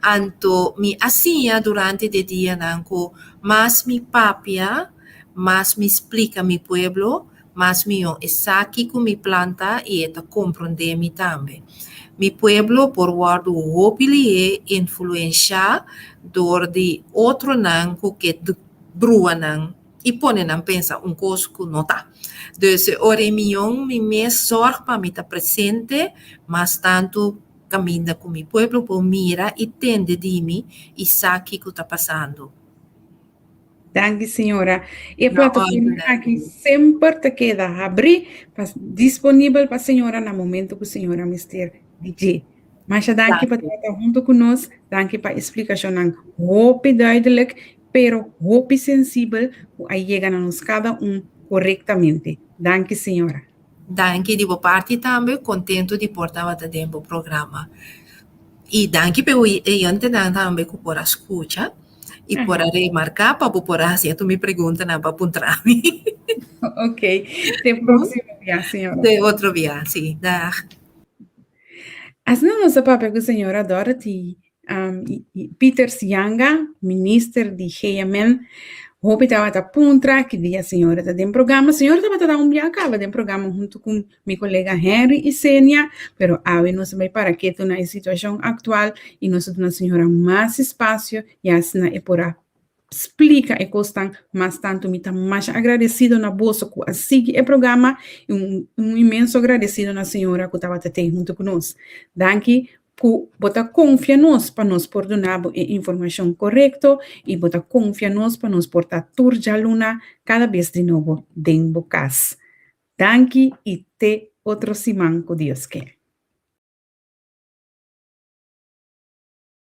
anto mi a siña durante di e dianan ku mas mi papia, mas mi splika mi pueblo, Mas mihó e sa kiko mi plan ta i e ta komprondé mi tambe. Mi pueblo por wòrdu hopi lihé influenshá dor di otronan ku ke brua nan i pone nan pensa un kos ku no ta. Dus e ora ei mihó mi mes sòrg pa mi ta presente mas tantu kaminda ku mi pueblo por mira i tende di mi i sa kiko ta pasando. Danki señora. E Na plataforma orde. aki semper ta keda habrí pa disponibel pa señora na momento ku señora mester di dje. Masha danki pa Danki. tabata hunto ku nos. Danki pa e splikashonnan hopi duidelijk, pero hopi sensibel ku a yega na nos kada un. korektamente. Danki señora. Danki di bo parti tambe, kontentu di por tabata den bo programa. I danki p'e oyentenan tambe ku por a skucha i por a remarká pa bo por a hasi tur mi preguntanan pa puntra mi. Ok, te próksimo bia señora. Te otro bia, si. Dag. Asina nos a papia ku señora Dorothy Pieters Janga, minister di GMN. Hopi tabata puntra ki dia señora ta den programa. Señora tabata da un bia kaba den programa huntu ku mi kolega Henry i Senia, pero awe nos a bai para ketu na e situashon aktual i nos a duna señora mas espasio i asina e por a splika e kosnan mas tantu. Mi ta masha agradesido na boso ku a sigui e programa i un un inmenso agradesido na señora ku tabata tei huntu ku nos. Danki ku bo ta konfia nos pa nos por duna bo e informashon korekto i bo ta konfia nos pa nos por ta tur djaluna kada bes di nobo den bo kas. Danki i te otro siman ku Dios ke.